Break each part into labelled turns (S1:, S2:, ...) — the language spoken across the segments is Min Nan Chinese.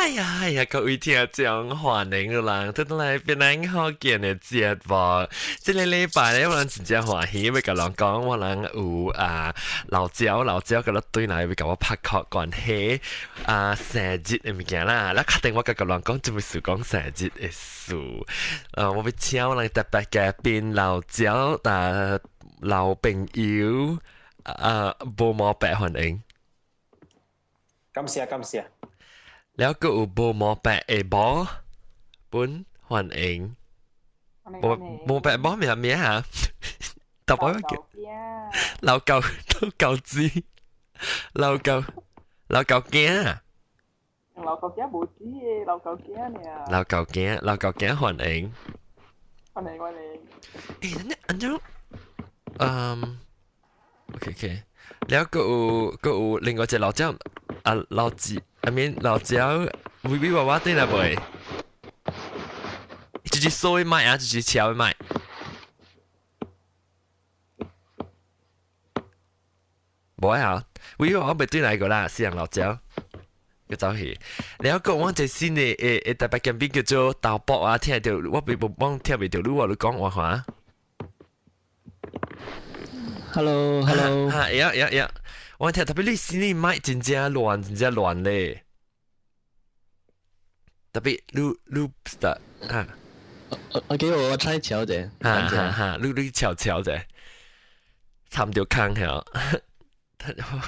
S1: 哎呀哎呀，各位聽眾歡迎人，轉來檳榔福建的節目。這个禮拜咧，我人真正歡喜，欲共人講，我人有啊老焦老焦，佮對來欲共我拍殼關係啊生日的物件啦。咱確定我共人講，這物事講生日的事。我欲請我人特別嘉賓老焦啊老朋友啊，無毛伯歡迎。
S2: 感謝感謝。
S1: 了閣有無毛伯的某本歡迎。無毛伯某名名啊？特別叫老狗老狗子，老狗老狗囝。
S3: 老狗囝無子的，老狗囝爾。
S1: 老狗囝，老狗囝歡迎。
S3: 歡迎歡迎。
S1: 欸，按按怎？嗯，OK OK，了閣有閣有另外一個老焦啊老子，I mean 老焦，微微娃娃對來未？一支掃的麥啊，一支敲的麥。無啊，微微娃娃袂對來過啦，死人老焦。閣走去，了閣我一個新的會特別嘉賓叫做豆卜啊，聽著我袂無講聽袂著你話你講我看。
S4: Hello，Hello，
S1: 哈，會會會，我聽特別你聲音麥真正亂，真正亂咧。特別你你 start 哈。
S4: OK，我 try 調者。
S1: 哈哈哈，你你調調者，參著空曉。我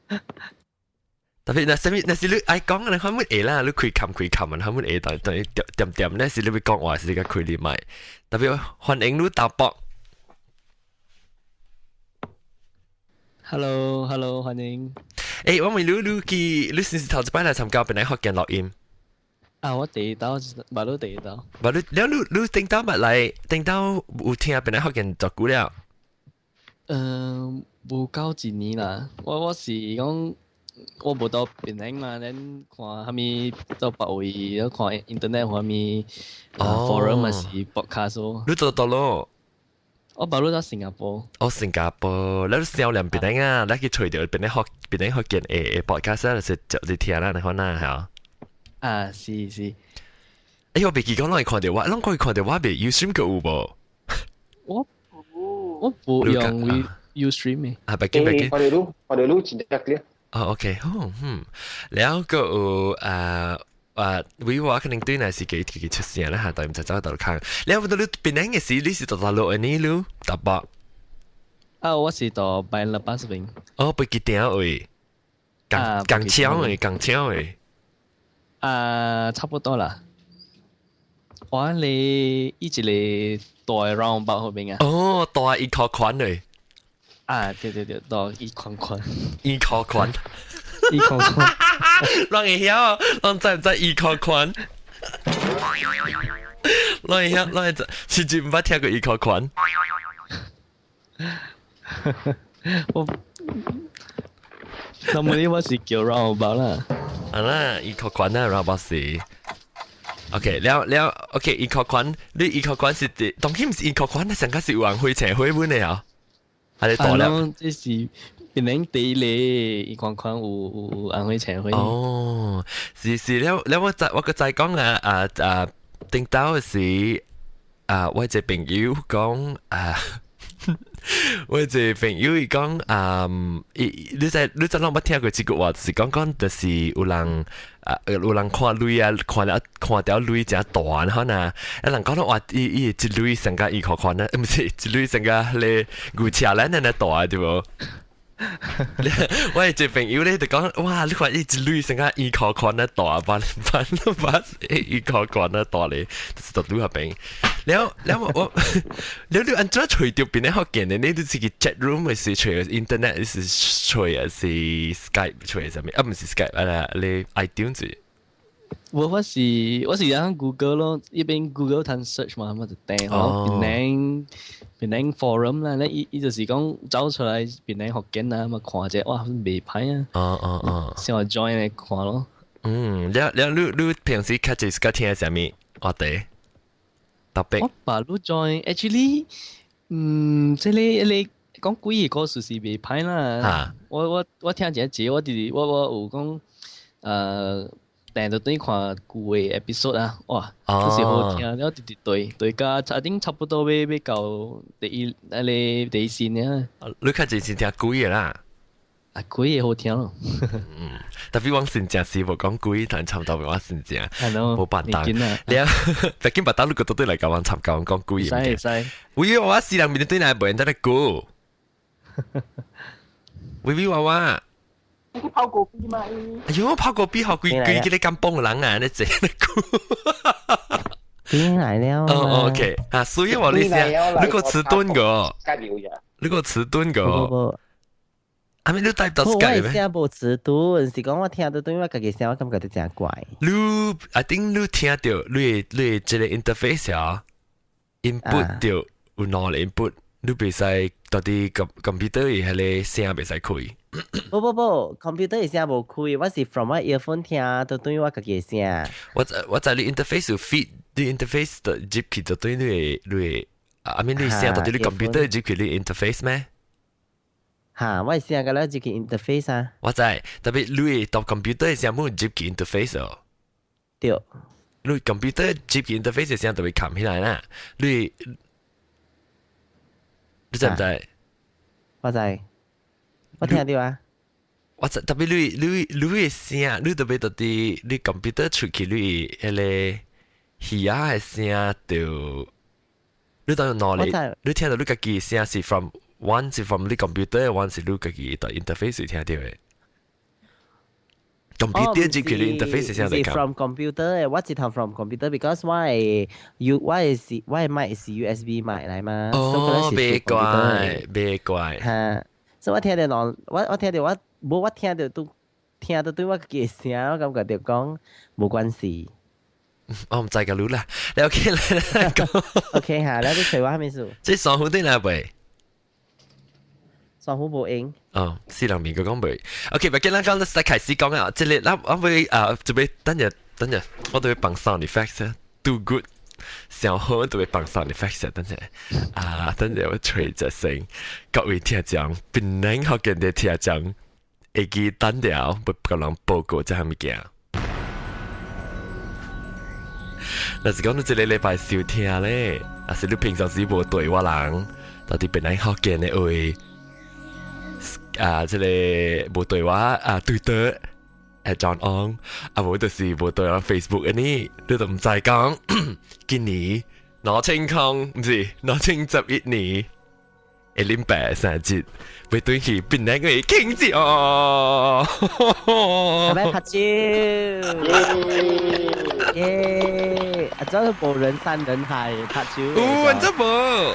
S1: 看。特別若啥物，若是你愛講，你可能會啦，你開冚開冚，可能會但但點點，那是你欲講話是你共開你麥。特別歡迎你豆卜。
S4: Hello，Hello，歡迎。
S1: 欸，我問你，你去，你是毋是頭一擺來參加檳榔福建錄音？
S4: 啊，我第一道，捌你第一道。
S1: 捌你，了你你頂道捌來，頂道有聽檳榔福建足久了？
S4: 嗯，無夠一年啦。我我是講。我無到檳榔嘛，咱看啥物到別位，看 internet 啥物 forum 嘛是 podcast 咯。
S1: 你佗佗囉？
S4: 我捌你到新加坡。
S1: 哦，新加坡，你少年檳榔啊，你去揣著檳榔福檳榔福建的 podcast 就是就你聽啦，你看啦，係
S4: 啊，是是。
S1: 欸，我袂記講攏會看著我，攏可以看著我袂 Ustream 閣有無？
S4: 我我無用 Ustream 的。
S1: 啊，別緊別緊。
S2: 我哋擼我哋擼真正 clear。
S1: 哦，OK，好，嗯，了閣有啊啊，為我可能對那是幾幾出聲啦嚇，但毋知走佗看。了，到你檳榔的時，你是佗佗落的呢？你豆卜？
S4: 啊，我是佗 Bayan Lepas 邊。
S1: 哦，北吉定位，共共搶的，共搶的。
S4: 啊，差不多啦。我咧伊一个大 roundabout 彼邊啊。
S1: 哦，大一箍寬的。
S4: 啊，對對對，大一寬寬。
S1: 一箍寬。
S4: 一箍寬。
S1: 攏會曉，攏知毋知一箍寬？攏會曉，攏會知，甚至毋捌聽過一箍寬。
S4: 我，那麼你我是叫 roundabout 啦。
S1: 啊啦，一箍寬啊，roundabout 是。OK，了了，OK，一箍寬，你一箍寬是佇，當然毋是一箍寬，上較是有人火車火本的啊。還是大了？
S4: 這是檳榔地咧，伊款款有有有紅火車火。
S1: 哦，是是了了，我再我閣再講啊啊啊！頂晝的時啊，我一個朋友講啊，我一個朋友伊講啊，伊你知你知攏捌聽過這句話，就是講講就是有人啊有人看鐳啊，看了看著鐳誠大吼呐，啊人講到話伊伊一鐳成甲一箍寬啊，毋是一鐳成甲咧牛車籃按呢大對無？我一個朋友咧就講，哇！你看伊一鐳成甲一箍寬啊大，把把把一箍寬啊大咧，就是佗拄彼邊。了了我，了你按怎揣著檳榔福建的？你就是去 chat room 還是揣 internet 是揣還是 Skype 揣啥物？啊，毋是 Skype 啊，你 iTunes。
S4: 我我是我是用 Google 咯，一邊 Google 通 search 嘛，我就訂吼檳榔檳榔 forum 啦，咧伊伊就是講走出來檳榔福建啊，嘛看者哇袂歹啊，
S1: 哦哦哦，
S4: 先我 join 來看咯。
S1: 嗯，了了你你平時較濟是較聽啥物話題？特別。
S4: 我捌你 join actually，嗯，這個這個講幾個故事是袂歹啦。我我我聽一個，我直直我我有講。訂到等於看舊嘅 episode 啊，哇，真是好聽，了直直對對甲差頂差不多欲欲到第一那個第一線啊。
S1: 你較濟是聽鬼嘅啦。
S4: 啊，鬼會好聽咯。
S1: 嗯，特別我先正是無講鬼，但差唔多我先正，無辦法。你啊，畢竟別打你個對來講，我參加講鬼嘅。
S4: 會使。
S1: 喂，我四人面對來袂得咧估。喂喂娃娃。
S3: 你去跑果啤嘛？
S1: 哎喲，跑果啤好規規個甘榜人啊，你這咧估。
S5: 變來了。
S1: 哦，OK，啊，所以我你想，你個遲鈍個，你個遲鈍個。阿咪你帶到
S5: 我
S1: Skype 咩？
S5: 聲無遲鈍，是講我聽到對我家己聲，我感覺都真怪。
S1: 你，I think 你聽到你你這個 interface 啊，input 到有兩個 input，你袂使到底 computer 伊彼个聲袂使開。
S5: 不不不，computer 的聲無開，我是 from 我 earphone 聽到對我家己的聲。
S1: 我我知你 interface 有 feed，你 interface 就入去就對你的你的，I mean 你聲到底你 computer 入去你 interface 咩？
S5: 嚇，我的聲個了入去 interface 啊。
S1: 我知，特別你到 computer 的聲無入去 interface 哦。
S5: 對。
S1: 你 computer 入去 interface 的聲就會冚起來啦。你你知唔知？
S5: 我知，我聽到啊。
S1: 我知，特別你你你的聲，你特別到底你 computer 出去你彼个耳仔的聲就，你當哪裡？你聽到你家己的聲是 from one 是 from 你 computer，one 是你家己的 interface 聽到的。computer 入去你 interface 聲
S5: 是 from computer 的，我直頭 from computer，because 我的 U 我的是我的麥是 USB 麥來嘛。
S1: 哦，別怪，別怪。
S5: 嚇，所以我聽到喏，我我聽到我無我聽到都聽到對我家己的聲，我感覺就講無關係。
S1: 我毋知個路啦，你 OK 啦。
S5: OK 哈，你揣我啥物事？
S1: 這雙虎對來未？
S5: 雙虎無用。
S1: 哦，四人面個講未？OK，不緊咱講，咱開始講啊，這個咱我會啊，準備等陣等陣，我都會放 sound effects 啊，too good，上好都會放 sound effects 等陣啊，等陣我吹一聲，各位聽眾，檳榔福建的聽眾，會記等了，欲共人報告這項物件。若是講你這个禮拜收聽咧，抑是你平常時無對我人，到底檳榔福建的話，啊，這个無對我啊，Twitter @JohnOng，啊無就是無對我 Facebook 的呢，你都毋知講，今年2000，毋是2011年，下禮拜三節，欲轉去檳榔的慶祝哦！
S5: 係咪拍照？耶！啊，真係無人山人海拍照。
S1: 有，真無。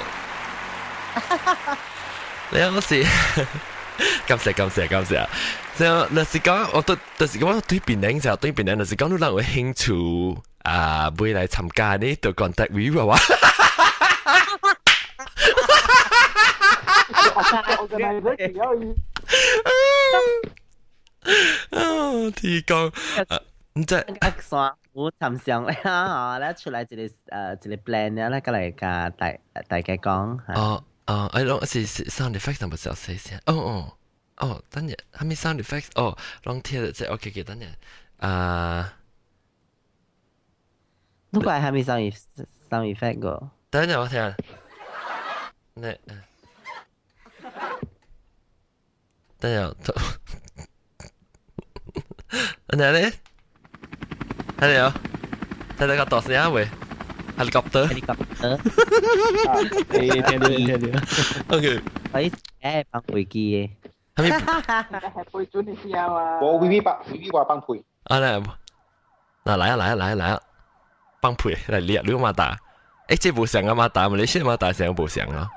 S1: 你我是感謝感謝感謝。就若是講，我對，就是講對檳榔就對檳榔，若是講你人有興趣啊，欲來參加呢，就 contact 我話。
S3: 我個男人要伊。
S1: 啊，天公，唔知。
S5: 山有參詳咧，吼，咱出來一個一個 plan 咧，咱過來共大大家講。
S1: 哦哦，哎，攏是是 sound effect 毋是小細聲。哦哦哦，等下，啥物 sound effect？哦，攏聽著這 OK OK，等下，啊。
S5: 你怪啥物 sound effect 個？
S1: 等下我聽。那，等下，等下咧。睇到？睇到個大聲未？Helicopter。
S5: Helicopter。
S4: 誒，聽到聽到。
S1: OK。
S5: 哎，誒，放飛機
S1: 的。
S3: 係飛準的聲啊！
S2: 我微微放，微微話放屁。
S1: 啊來，嗱來啊來啊來啊來啊，放屁來掠你馬達。誒，這無像啊馬達，馬來西亞馬達像無像啊？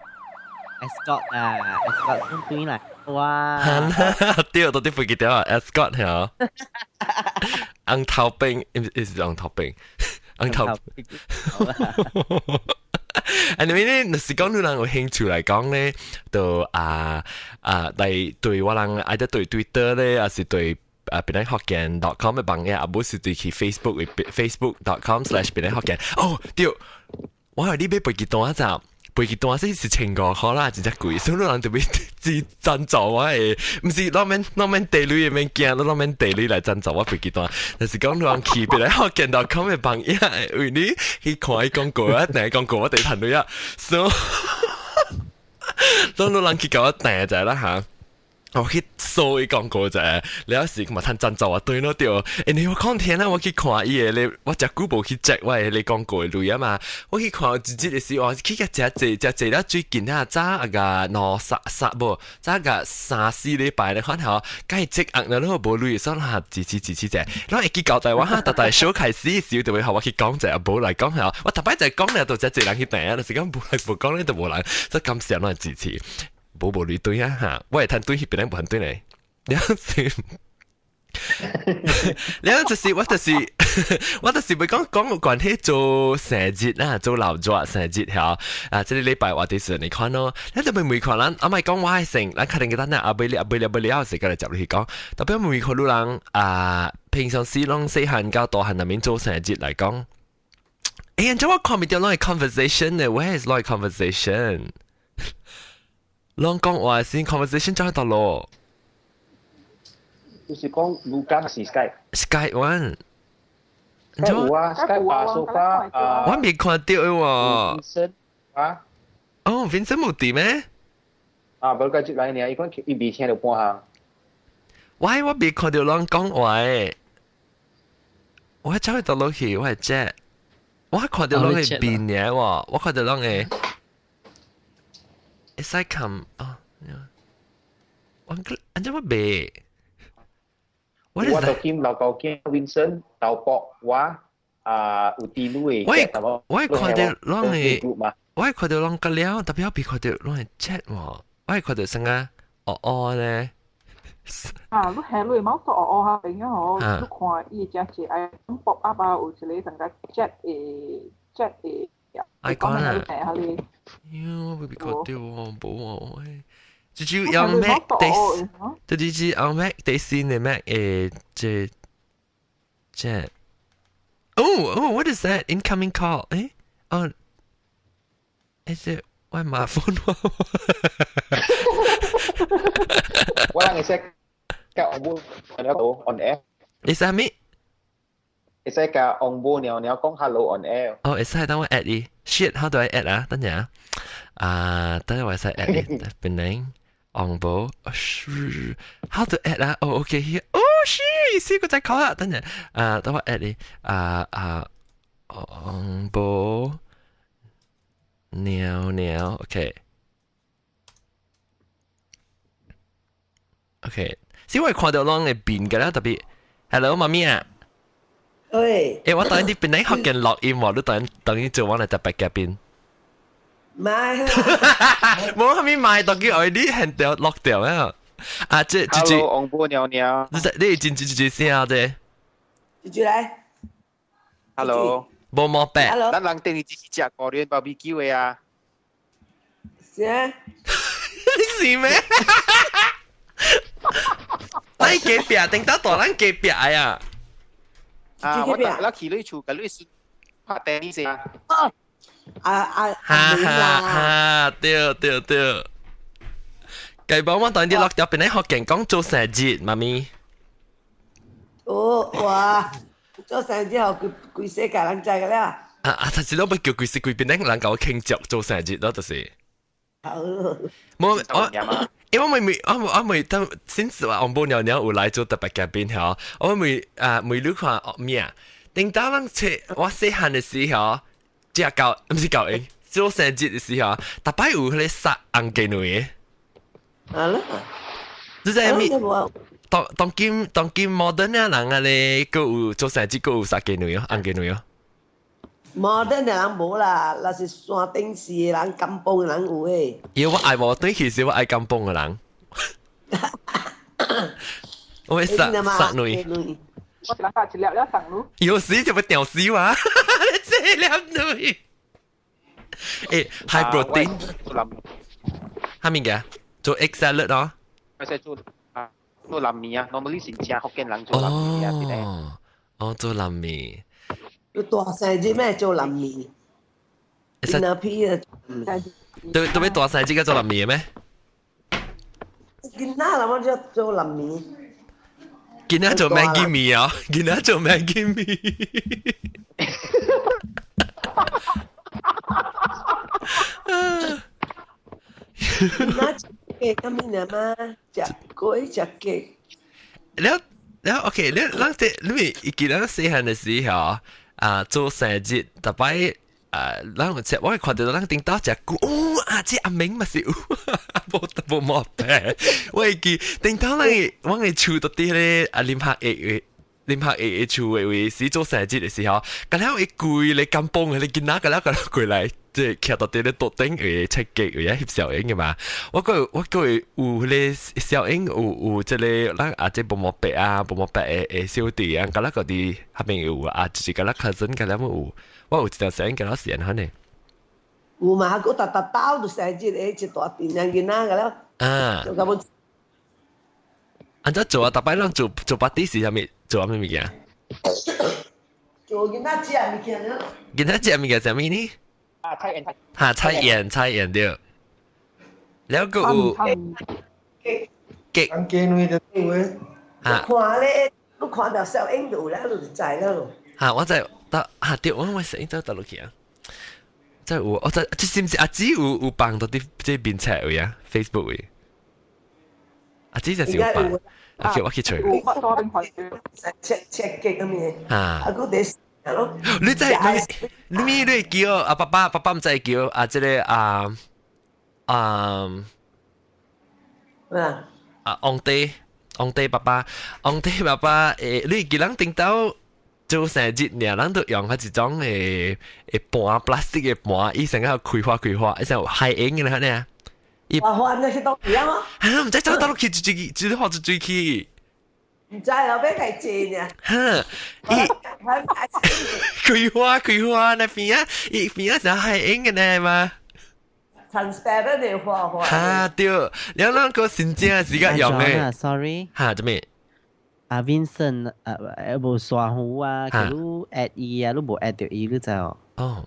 S5: Escort 啊，Escort 對來，哇！
S1: 對，到底飛機掉啊，Escort 係紅頭兵，是紅頭兵，紅頭。Anyway 咧，若是講你人有興趣來講咧，就啊啊，來對我人愛得對 Twitter 咧，抑是對啊檳榔福建 .com 的網頁，啊無是對去 Facebook Facebook.com/檳榔福建。哦，對，我係你欲飛機單咋？飛機單是1500塊啦，真正貴，所以人特別只贊助我的，毋是攏免攏免地鐳的免驚，攏免地鐳來贊助我飛機單，但是講人去別來福建 .com 的網頁，為你去看伊廣告啊，訂廣告我地趁鐳啊，所以當人去共我訂者啦嚇。我去掃伊廣告者，了時嘛趁贊助我對咯對。欸，你我講天啊，我去看伊个咧，我誠久無去 check 我的咧廣告的鐳啊嘛。我去看一日的時，我去甲誠濟誠濟了最近啊，早啊個兩三三無，早個三四禮拜咧，看吼，該積壓了咯無鐳，所以哈支持支持者。然後會記交代我哈，逐大小開始時就會予我去講者，無來講吼。我逐擺就講了，就誠濟人去訂啊，就是講無來無講咧，就無人，所以感謝咱支持。無無鐳對啊嚇，我會趁對彼邊人無趁對咧。了是，了就是我就是我就是會講講有關係做生日啊，做老熱生日嚇啊！這個禮拜我就是你看咯，你特別每看咱阿咪講我係成，咱肯定記得阿伯阿伯阿伯了時過來接你去講，特別每看路人啊，平常時攏細漢到大漢那邊做生日來講，欸，按怎我看袂著攏係 conversation 呢？Where is 攏係 conversation？攏講話先 conversation 就喺度咯。
S2: 就是講盧剛是 Skype。
S1: Skype one。
S2: 有啊，Skype 啊，so far 啊。
S1: 我未看到喎。
S2: Vincent 啊。
S1: 哦，Vincent 冇佇咩？
S2: 啊，無繼續來呢，伊講伊未聽到半項。
S1: 喂，我未看到人講話。我走去倒落去，我係 chat。我看到攏係變嘅喎，我看到攏係。會使撳哦，我按怎我未？
S2: 我就見老高見 Vincent 豆博我啊有啲女
S1: 我我看到攏係，我係看到攏個了，特別我未看到攏係 chat 喎，我係看到啥個哦哦咧。
S3: 啊，你係你冇說哦哦下邊啊嗬，你看伊只是愛 pop up 啊，有一個成個 chat 的 chat 的。
S1: 愛講啊！喲，我未看到喎，無喎。Did you 用 Mac 第？Did you 用 Mac 第四的 Mac 誒？這這 Oh oh, what is that incoming call？誒，哦，is it 我麻煩我？
S2: 我人會使教我母 hello on air。
S1: 你啥物？
S2: 會使教翁母娘娘講 hello on air。
S1: 哦，會使等我 add 伊。Shit，how do I add 啊？等陣啊，等陣我會使 add 伊。本來翁母，how to add 啊？哦，OK here。Oh shit，試過再 call 啦。等陣啊，等我 add 伊。啊啊，翁母娘娘，OK。OK，先我看到攏會變嘅啦，特別，Hello，媽咪啊。
S6: 喂，
S1: 欸，我等你本來福建錄音喎，你等等於做我嚟特別嘉賓。
S6: 買，
S1: 冇後面買，當佢愛你現掉落掉啊！啊，這這這，
S2: Hello，翁母娘娘，
S1: 你你真真真聲啊？這，
S6: 這來
S2: ，Hello，
S1: 無毛病。
S6: Hello，
S2: 咱人頂日只是食高原 barbecue 的啊。
S6: 是啊。
S1: 你是咩？咱隔壁頂到大咱隔壁啊！
S2: 啊！我我去你厝，佮你孫拍電視啊！
S6: 哦，啊啊，
S1: 哈哈哈！對對對，計幫我當啲落掉，本來福建講做生日，媽咪。
S6: 哦，哇！做生日後，規規世界人知個了。
S1: 啊啊！但是攏欲叫規世規邊人人共我慶祝做生日咯，就是。
S6: 好。
S1: 冇我，因為我每我我每當先是話翁母娘娘有來做特別嘉賓吼，我每啊每你看咩啊？頂當人切我細漢的時候，食狗毋是狗嬰，做生日的時候，逐擺有彼個殺紅雞卵的。
S6: 啊啦。
S1: 你知影？當當今當今 modern 啊人啊咧，閣有做生日閣有殺雞卵哦，紅雞卵哦。
S6: modern 的人無啦，若是山頂市的人、甘榜的人有的。
S1: 因為我愛無對，其實我愛甘榜的人。我會殺殺卵。
S3: 我人家一粒了送你。
S1: 有時就會掉死我，這粒卵。欸，high protein。啥物嘅？做 egg salad 咯。
S2: 我使做啊，做南麵啊，normally 是食福建人做南麵啊，
S1: 哦，做南麵。
S6: 有大生日咩做南麵？那批啊。
S1: 對對，欲大細節個做臨暝咩？
S6: 囡仔啦，我做做臨暝。
S1: 囡仔做 Maggi 麵啊！囡仔做 Maggi 麵。
S6: 囡仔食雞咁樣嘛，食粿食雞。
S1: 了了，OK，了，咱這你咪記得細漢的時候啊，做生日逐擺啊，咱有食，我會看著咱頂到食久，哦啊，這阿明嘛是有，無無毛病。我會記頂到咱個，我個厝到底咧啊林柏義林柏義的厝的位時做生日的時候，敢若伊規个甘榜的囡仔，敢若敢若過來。即係徛到佇咧桌頂位切雞位翕小影嘅嘛，我閣我閣有彼个小影有有這个咱啊這無毛白啊無毛白的的小弟啊，敢若閣佇彼邊有啊，就是敢若 cousin 敢若有，我有一條小影敢若是按呢。
S6: 有嘛？閣逐逐兜都生日的，一大陣人囡仔個了。
S1: 啊。
S6: 就咁。
S1: 按怎做啊？逐擺攏做做 party 是啥物？做啥物物件？
S6: 做囡仔食物件了。
S1: 囡仔食物件啥物呢？
S2: 啊，菜園
S1: 嚇，菜園菜園對，了閣有雞，
S7: 雞卵就對嘅。
S1: 嚇，
S6: 看咧，你看到小影就有啦，你就知啦咯。
S1: 嚇，我知，得嚇對，我我小影走倒落去啊。真有，我知，這是毋是阿姊有有放到佇這面冊位啊？Facebook 位。阿姊就是有放，我去我去揣。
S6: 切切雞咁樣。
S1: 啊。
S6: 啊，閣佇。
S1: 你知你你你叫阿爸爸爸爸毋知叫啊，這个啊啊啊王帝王帝爸爸王帝爸爸誒，你記人頂到做生日，爾人都用彼一種誒誒盤 plastic 的盤，伊成個開花開花，伊成有海英的呢爾。
S6: 伊花花那是當樣哦。
S1: 啊，毋知走倒落去一一一畫一水去。
S6: 毋知後尾來坐爾。
S1: 哈，伊開花開花那邊啊，伊邊啊是海英的呢嘛。
S6: transparent 的花花。
S1: 哈對，了咱個新正時間用的。
S5: Sorry。
S1: 哈，做咩？
S5: 阿 Vincent 啊，無刷胡啊，佢你 add 伊啊，你無 add 著伊，你知哦？
S1: 哦。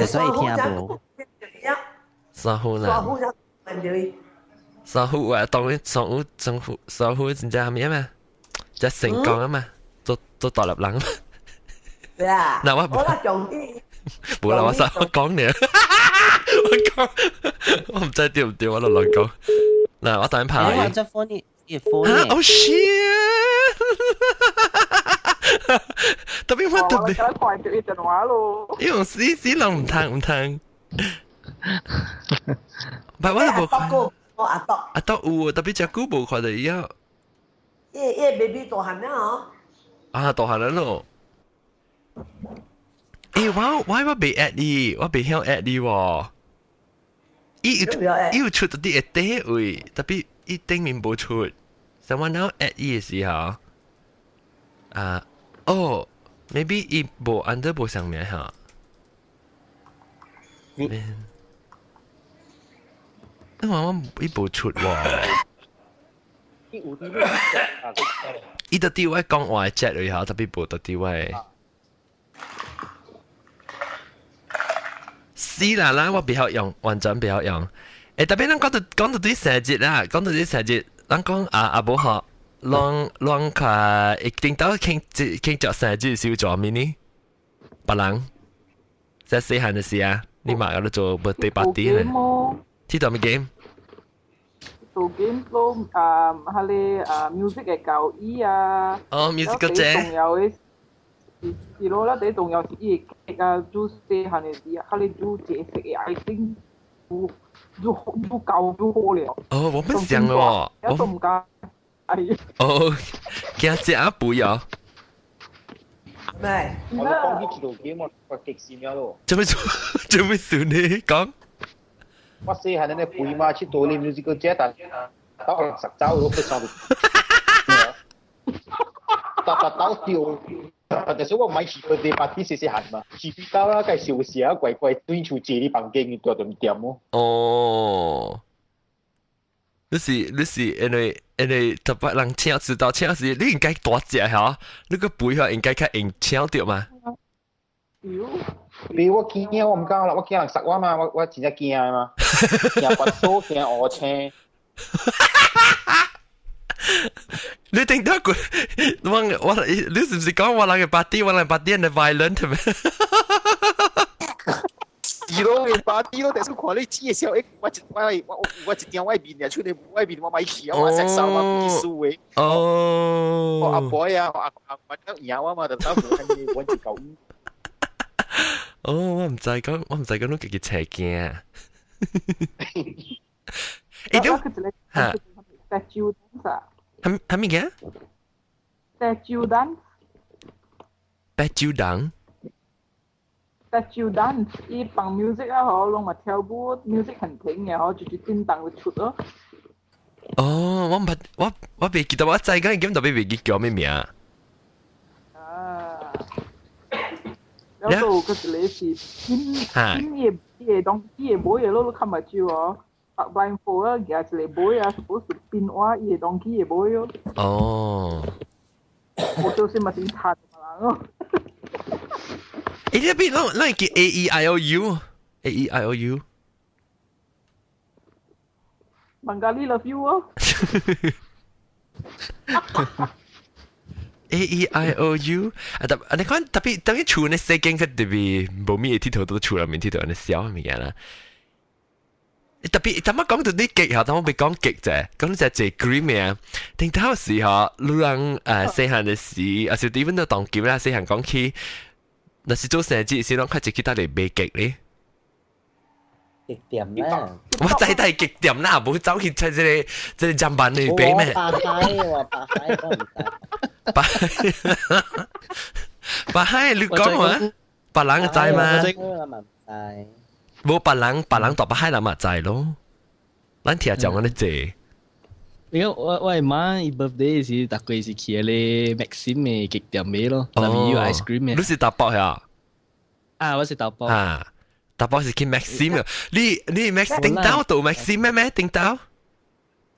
S5: 所以聽無。
S1: 刷胡啦。
S6: 刷胡就問著伊。
S1: 刷胡啊，當然刷胡政府刷胡真正啥物啊嘛？只成功啊嘛，做做大粒人。
S6: 對啊。
S1: 嗱我
S6: 我啦重點。
S1: 無啦，我實我講你，我講，我毋知對毋對，我就亂講。嗱，我等陣拍。
S5: 你這 phone 你 phone。
S1: Oh shit！特別我特別。
S3: 我看到伊電話咯。
S1: 因為死死人毋通毋通。唔係我都無看。
S6: 我阿篤。
S1: 阿篤有，特別這久無看著伊啊。
S6: 伊伊 baby 大漢了哦。
S1: 啊，大漢了咯。欸，我我我未 add 你，我未曉 add 你喎。伊伊有出到佇下底位，特別伊頂面無出。Someone now add 伊的時候，啊，哦，maybe 伊無 under 無上名哈。因為我伊無出喎。伊就佇我講話 chat 位哈，特別無佇我。是啦，咱我比較用，完全比較用。欸，特別咱講到講到啲生日啦，講到啲生日，咱講啊啊無學，攏攏較一定到慶慶祝生日是做咩呢？別人在細漢的時啊，你嘛有咧做 birthday party 呢？鐵到咩 game？
S3: 做 game 咯，啊，彼个啊 music 的交易啊。
S1: 哦，music 個
S3: 重要的。是咯，咱第一重要是伊個啊，煮細漢的時，彼个煮這色的 icing，煮煮煮夠煮好了。
S1: 哦，我不想咯，
S3: 我都唔敢。哎。
S1: 哦，驚食啊肥哦。
S6: 咩？
S2: 我講起做 game 我激死了咯。
S1: 做咩做？做咩事呢？講。
S2: 我細漢咧肥嘛，去多哩 musical chair，但到60走都不上。逐逐斗掉。但是我買去 birthday party 細細漢嘛，去到啦，該休息啊，乖乖對厝坐佇房間，住就唔掂咯。
S1: 哦，你是你是因為因為特別人請知道請時，你應該大隻嚇，你個肥嚇應該較用請著嘛。
S2: 比我驚，我毋敢啦，我驚人殺我嘛，我真正驚嘛，驚拔須，驚烏青。
S1: 你頂到佢，我你是唔是講我人嘅 party，我人 party 人 violent 咩？
S2: 是咯，party 咯，但是看你煮嘅時候，我一定我面啊出嚟，我面我咪去啊，我食手我唔輸嘅。
S1: 哦。
S2: 我阿婆啊，我阿阿我贏我嘛，就打無係我一嚿。
S1: 哦，我唔知講，我唔知講，你家己邪驚。欸，對，嚇。
S3: Statue dance 啊。
S1: 係係咩嘅
S3: ？Statue dance。
S1: Statue dance。
S3: Statue dance，伊放 music 啊，嗬，攏嘛跳舞，music 很停嘅，嗬，就震動會出咯。
S1: 哦，我唔捌，我未記得，我知講，咁特別未記叫咩名。
S3: 啊。然後個一個是變變伊伊個當伊個尾嘅咯，你看目睭哦。白 blindfold 啊，舉一個尾啊，suppose 變畫伊個當機個尾咯。
S1: 哦。
S3: 我就是嘛是慘人咯。
S1: 欸，你邊攏攏叫 A E I O U，A E I O U。
S3: Bengali love you 哦。
S1: A E I O U 啊，特啊，你看特別等於厝呢世間佢特別無咩鐵頭都厝內面鐵頭安尼小物件啦。特別頭先講到啲極嚇，但我未講極啫，講就係 cream 嘅。頂頭時嚇，女人誒細漢嘅時，啊是點樣都當今啦，細漢講起，若是做生日時，攏較濟去搭嚟買極咧。
S5: 極店啦！
S1: 我知都係極店啦，無走去出這個砧板去買咩？
S5: 白海喎，白海我唔知。
S1: 白白海，你講話？別人知嘛？
S5: 我嘛唔知。
S1: 無別人，別人大白海人嘛知咯。咱聽講安尼濟。
S4: 你講我媽伊 birthday 時，逐個是去咧 Maxim 嘅極店買咯，那邊有 ice cream 嘅。
S1: 你是大伯呀？
S4: 啊，我是大伯。
S1: 啊。大伯是去 Maxim 啊？你 Max 頂到到 Maxim 咩咩頂到？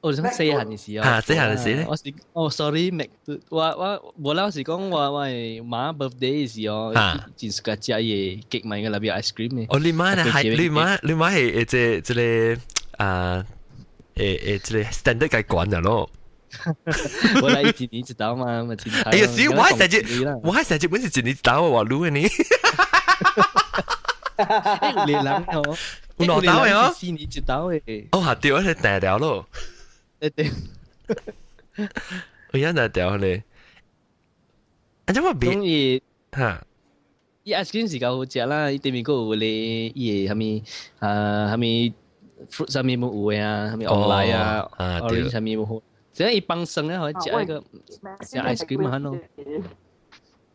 S4: 我想細漢嘅時候。
S1: 啊，細漢嘅時咧。
S4: 我是哦，sorry，Mac，我無啦，我是講我嘅媽 birthday 嘅時候，真是個食伊個極買個那邊 ice cream 嘅。
S1: 哦，你媽係你媽係這個啊誒這個 standard 嘅管的咯。
S4: 我來一年一道嘛，咪真。
S1: 哎呀，是我還成日我還成日本是一年一道喎，滷嘅呢。
S4: 你人哦，
S1: 有兩道嘅哦，
S4: 四年一道嘅。
S1: 哦，對，我係大條咯。
S4: 對對。
S1: 我一大條咧。啊，這我別。
S4: 中意
S1: 嚇。
S4: 伊 ice cream 是夠好食啦，伊對面閣有咧，伊個啥物啊，啥物 fruit 啥物冇有嘅啊，啥物黃梨啊，orange 啥物冇好。只伊放生啊，可以食一個食 ice cream 啊咯。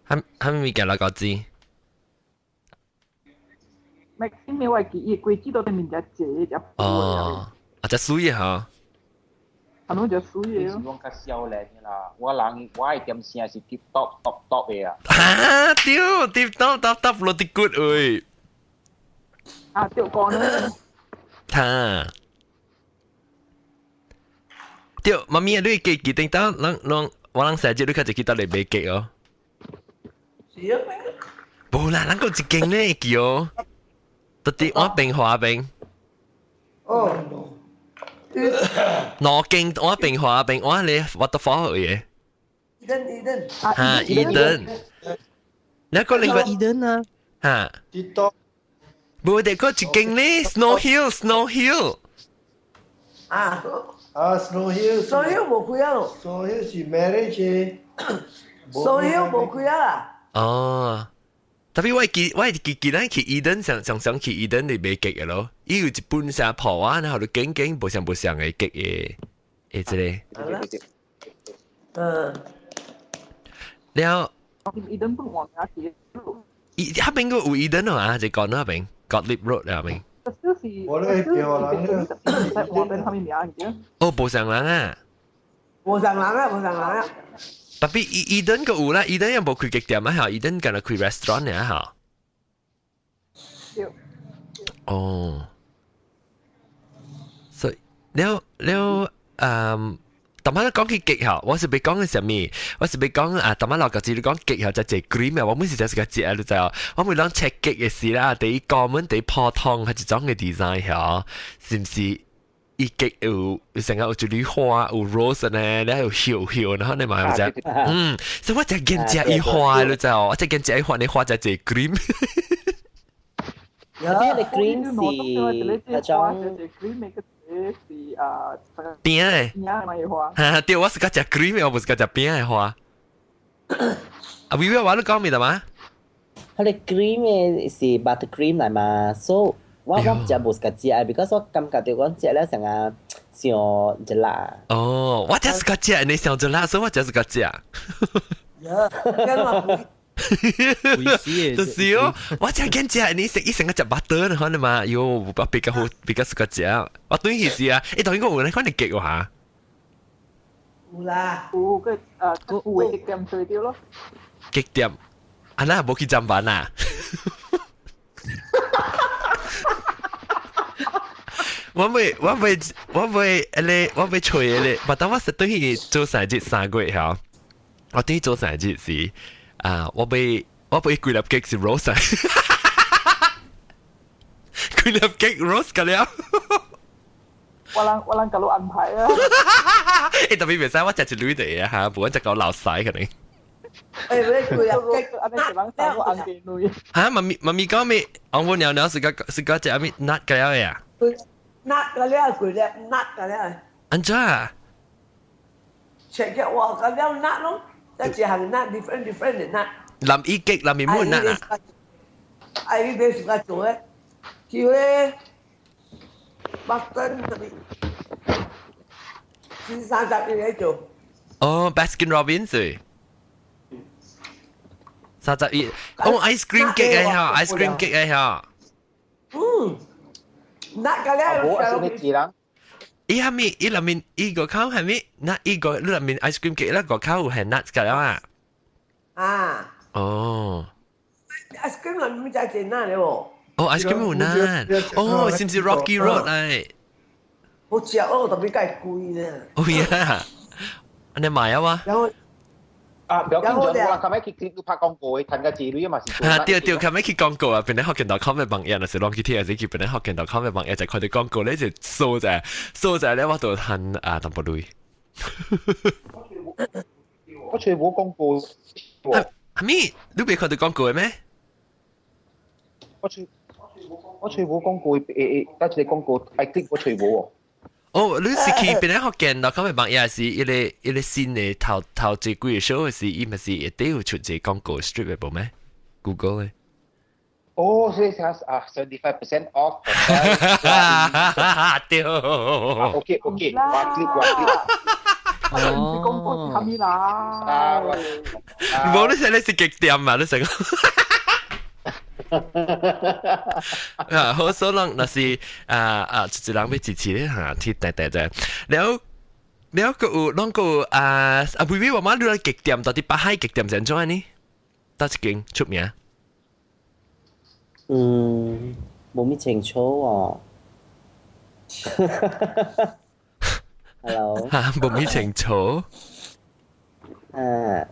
S1: 係係咪嘅啦？個字？
S3: Maxim 我記伊果子都對面只濟只。
S1: 哦，啊，只水嘅嚇。
S3: 啊，攏只水嘅。
S2: 是講較少年嘅啦，我人我愛點聲是 tip top top top 嘅啊。
S1: 哈，對，tip top top top 落啲骨喂。
S3: 啊，對講咧。
S1: 哈。對，媽咪啊，你記記定到，人人我人成日你較濟去到嚟買雞哦。
S6: 是啊。
S1: 無啦，咱個一間咧記哦。特啲我邊華邊。
S6: 哦。
S1: 兩間我邊華邊，我咧 what the fuck 嘅。
S6: Eden Eden。
S1: 哈，Eden。你個另外
S4: Eden 啊。
S1: 哈。
S7: 啲多。
S1: 無得個一間咧，Snow Hill，Snow Hill。
S6: 啊。
S7: 啊，Snow Hill。
S6: Snow Hill 無開啊咯。
S7: Snow Hill 是 marriage。
S6: Snow Hill 無開啊。
S1: 哦。特別我記咱去 Eden 上上上去 Eden 嚟買雞嘅咯，伊有一本啥鋪啊，然後就間間無相無相嘅雞嘅，誒，這個。
S6: 嗯。
S1: 了。
S3: Eden 不往哪去？
S1: 伊嗰邊個有 Eden 啊？就講那邊 Gottlieb Road 那邊。
S7: 我咧叫人咧。
S3: 我邊他們名嘅。
S1: 哦，無相人啊。
S6: 無相人啊，無相人啊。
S1: 特別伊伊頓個有啦，伊頓又無開雞店啊，嚇，伊頓敢若開 restaurant 爾嚇。
S3: 對。
S1: 哦。所以了了，嗯，頭晚講起 cake 嚇，我是欲講嘅啥物？我是欲講啊，頭晚老個字你講 cake 嚇，就係 cream 啊，我每時就是個食你知哦。我每當切 cake 嘅時啦，第一 common 第一普通係一種嘅 design 嚇，是毋是？伊 cake 有成個有一縷花，有 rose 呢，你有葉葉，然後你嘛有隻，嗯，所以我就見食伊花你知哦，我就見食伊花，你花就係 cream。
S5: 有啲你 cream 是嗰種
S3: cream 嘅是啊，
S1: 餅嘅，
S3: 餅嘅花。
S1: 哈，對，我是個食 cream 我毋是個食餅嘅花。啊，微微話你講咩的嘛？
S5: 佢哋 cream 嘅是 butter cream 嚟嘛，所以我唔食無是個食，because 我感覺到講食了成個上一辣。
S1: 哦，我就是個食，你上一辣，所以我就是個食。就是哦，我真驚食，你食一成個食 butter 可能嘛，喲，我比較好，比較適合食。我對起是啊，欸，當然我有可能結喎嚇。
S6: 有啦，
S3: 有個有嘅極點吹掉咯。
S1: 極點，啊那無去砧板啊？我未，我未，我未，咧，我未吹咧。我當我實對去做生日3個月嚇，我對去做生日時。啊！我買幾粒 cake 是 rose，幾粒 cake rose 個了。
S3: 我人共你安排啊。
S1: 欸，特別袂使我食一鐳的啊嚇，無阮食到老屎可能。
S6: 欸，買幾粒 cake，
S3: 按呢一人三個紅雞卵。
S1: 嚇，媽咪媽咪講咩？紅母娘娘是個是個食咩？辣個了呀？
S6: 辣個了，幾粒辣個了。
S1: 按怎啊？
S6: 食個話個了辣咯。一項辣 different different 的辣。
S1: 淋伊激，淋伊滿辣啊！
S6: 哎，你別自家做咧，叫咧 Boston 特別，先31嚟做。
S1: 哦，Baskin Robbins 31，哦，ice cream cake 啊，ice cream cake 啊，
S6: 嗯，辣個咧，
S2: 我是你自人。
S1: 伊係咪？伊裡面伊個口係咪？那伊個裡面 ice cream cake 咧個口係 nuts 㗎啦嘛？
S6: 啊。
S1: 哦。
S6: ice cream 裡面就係 nut 嚟喎。
S1: 哦，ice cream 有 nut。哦，是唔是 Rocky Road 嚟？
S6: 好食哦，特別梗係貴咧。
S1: 哦呀，你買啊嘛？
S6: 然後。
S2: 啊，不要緊張，我人琴日去去拍廣告的，趁個錢鐳嘛是。
S1: 啊，對對，琴日去廣告啊，變咗福建 .com 嘅網頁，若是攏去聽，是去變咗福建 .com 嘅網頁，就看到廣告咧就掃者，掃者咧我就趁啊淡薄鐳。
S2: 我揣無廣告。
S1: 係咪？你未看到廣告嘅咩？
S2: 我揣無廣告，誒誒，得一個廣告，愛 click 我揣無喎。
S1: 哦，你是去變咗福建 .com 嘅網頁是一個一個新的頭頭這幾個 show 是伊咪是一定有出這廣告 strip 嘅無咩？Google 嘅。
S2: 哦，所以係啊，75% off。
S1: 對。
S2: OK OK，我 click 我 click。
S3: 哦，廣告是啥物啦？
S1: 無你食你是極點嘛？你食。啊，好所人若是啊啊，一人欲支持咧嚇，去定定者，了了個有攏個啊啊，微微我媽你來極點到底北海極點是按怎呢？佗一間出名？
S5: 嗯，無咪清楚哦。Hello。
S1: 嚇，無咪清楚。
S5: 啊。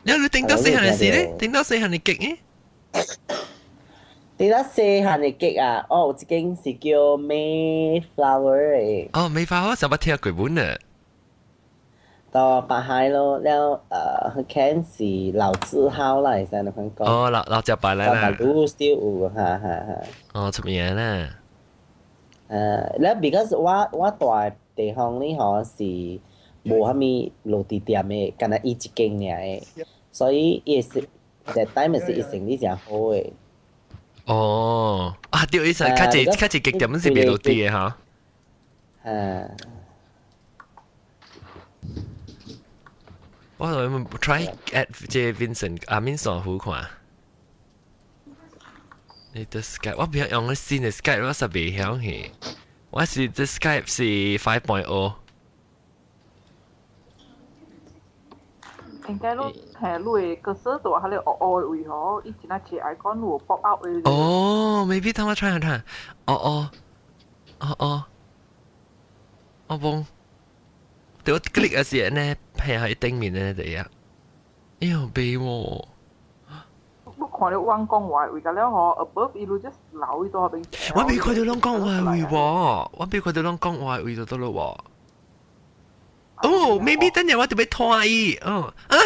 S1: 你你頂到細漢嘅時咧？頂到細漢嘅 cake 呢？
S5: 頂到細漢嘅 cake 啊！哦，有一間是叫 Mayflower 嘅。
S1: 哦，Mayflower 上捌聽過本啊。
S5: 到北海咯，了佢是老字號啦，會使你講。
S1: 哦，老老食牌啦。
S5: 到馬路 still 有，哈哈哈。
S1: 哦，出名啦。
S5: 了 because 我住的地方呢，吼是無啥物路地店的，干焦伊一間爾的。所以伊是，that time 是伊生意誠好的。
S1: 哦，啊對，伊是較濟較濟 cake 店是賣落地的哈。
S5: 啊。
S1: 我諗 try at 這 Vincent 阿敏上好看。你的 Skype 我不要用個新的 Skype，我實袂曉去。我是這 Skype 是 5.0。
S3: 應該攏係你的角色就喺你黑黑的位吼，伊真係一 icon 有 pop up 的。
S1: 哦，maybe 等我 try 下睇。哦哦，哦哦。我冇，對我 click 嘅時呢，係喺頂面呢第一，哎喲，未喎。
S3: 你看到阮講話位個了嗬，above 伊路 just 留伊多邊。
S1: 我未看到攏講話位喎，我未看到攏講話位就得咯喎。哦，maybe 等陣我特別拖伊，哦，啊，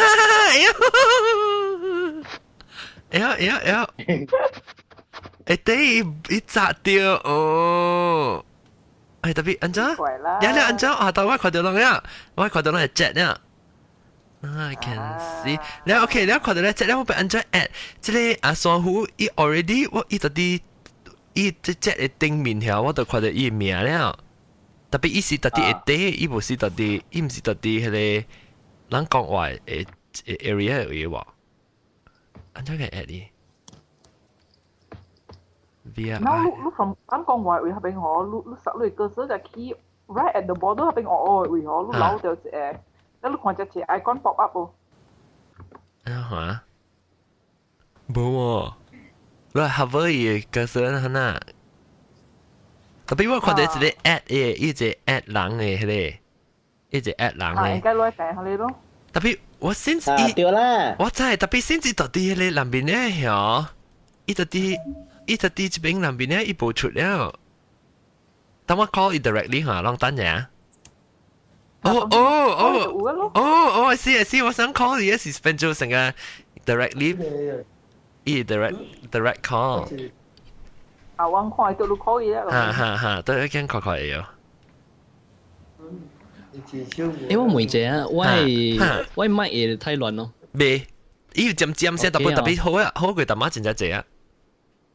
S1: 哎呀，哎呀，哎呀，哎呀，哎對，伊砸掉，哦，哎特別按怎？呀你按怎啊？但我看到攏呀，我看到攏係 chat 呀。I can see 你 OK，你看到咧，這咧我被按怎 add，這個阿珊瑚伊 already 我伊到底伊這 chat 的頂面遐，我就看到伊名了。特別伊是到底會底，伊無是到底，伊毋是到底彼個咱講話的 area 有喎。按怎個 add 伊？
S3: 然後你你從咱講話位彼邊嗬，你你實你個時就去 right at the border 彼邊哦哦位嗬，你留掉一個。你看隻隻 icon pop up 無？
S1: 啊哈？無喎，你係 hover 伊個時陣呐？特別我看到一個 add 的，伊一個 add 人的彼個，伊一個 add 人的。
S3: 應該攞來訂下你咯。
S1: 特別我先
S5: 啊對啦，
S1: 我知，特別先至到底彼個南邊咧曉，伊到底伊到底這邊南邊咧伊無出了。當我 call 伊 directly 嚇，攏等下。哦哦哦哦哦，I see I see，我想 call 你是變做成個 directly，伊 direct call。
S3: 啊，我看到你 call 伊啦。
S1: 哈哈哈，對，一間 call call 會哦。
S4: 欸，我問一下，我我麥會太亂咯。
S1: 未，伊尖尖聲特別特別好啊，好過淡仔真正濟啊。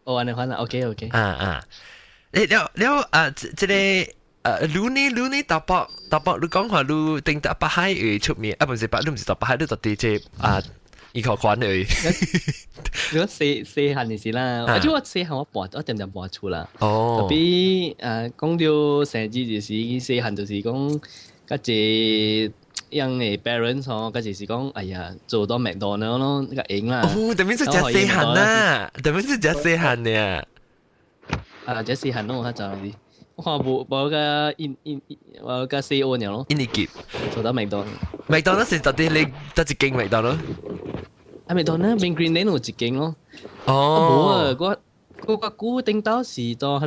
S4: 哦，按呢款啊，OK OK。
S1: 啊啊，你了了啊，這個。你呢？你呢？大伯大伯，你講話你頂得北海會出名，啊，唔是北，你唔是大北海，你特地這啊，伊個款而已。
S4: 如果細細漢就是啦，而且我細漢我搬，我點點搬出啦。
S1: 哦。
S4: 特別講到生日就是細漢就是講，較濟樣的 parents 吼，較就是講，哎呀，做到麥當勞咯，較閒啦。
S1: 哦，特別是食細漢啦，特別是食細漢呢。
S4: 啊，食細漢咯，較早是。我看無無個印印無個西歐爾咯。
S1: 印尼結
S4: 做到麥當勞。
S1: 麥當勞是到底你得一間麥當勞？
S4: 啊，麥當勞邊 Green Lane 有一間咯。
S1: 哦。
S4: 無啊，我我個古頂到是到彼個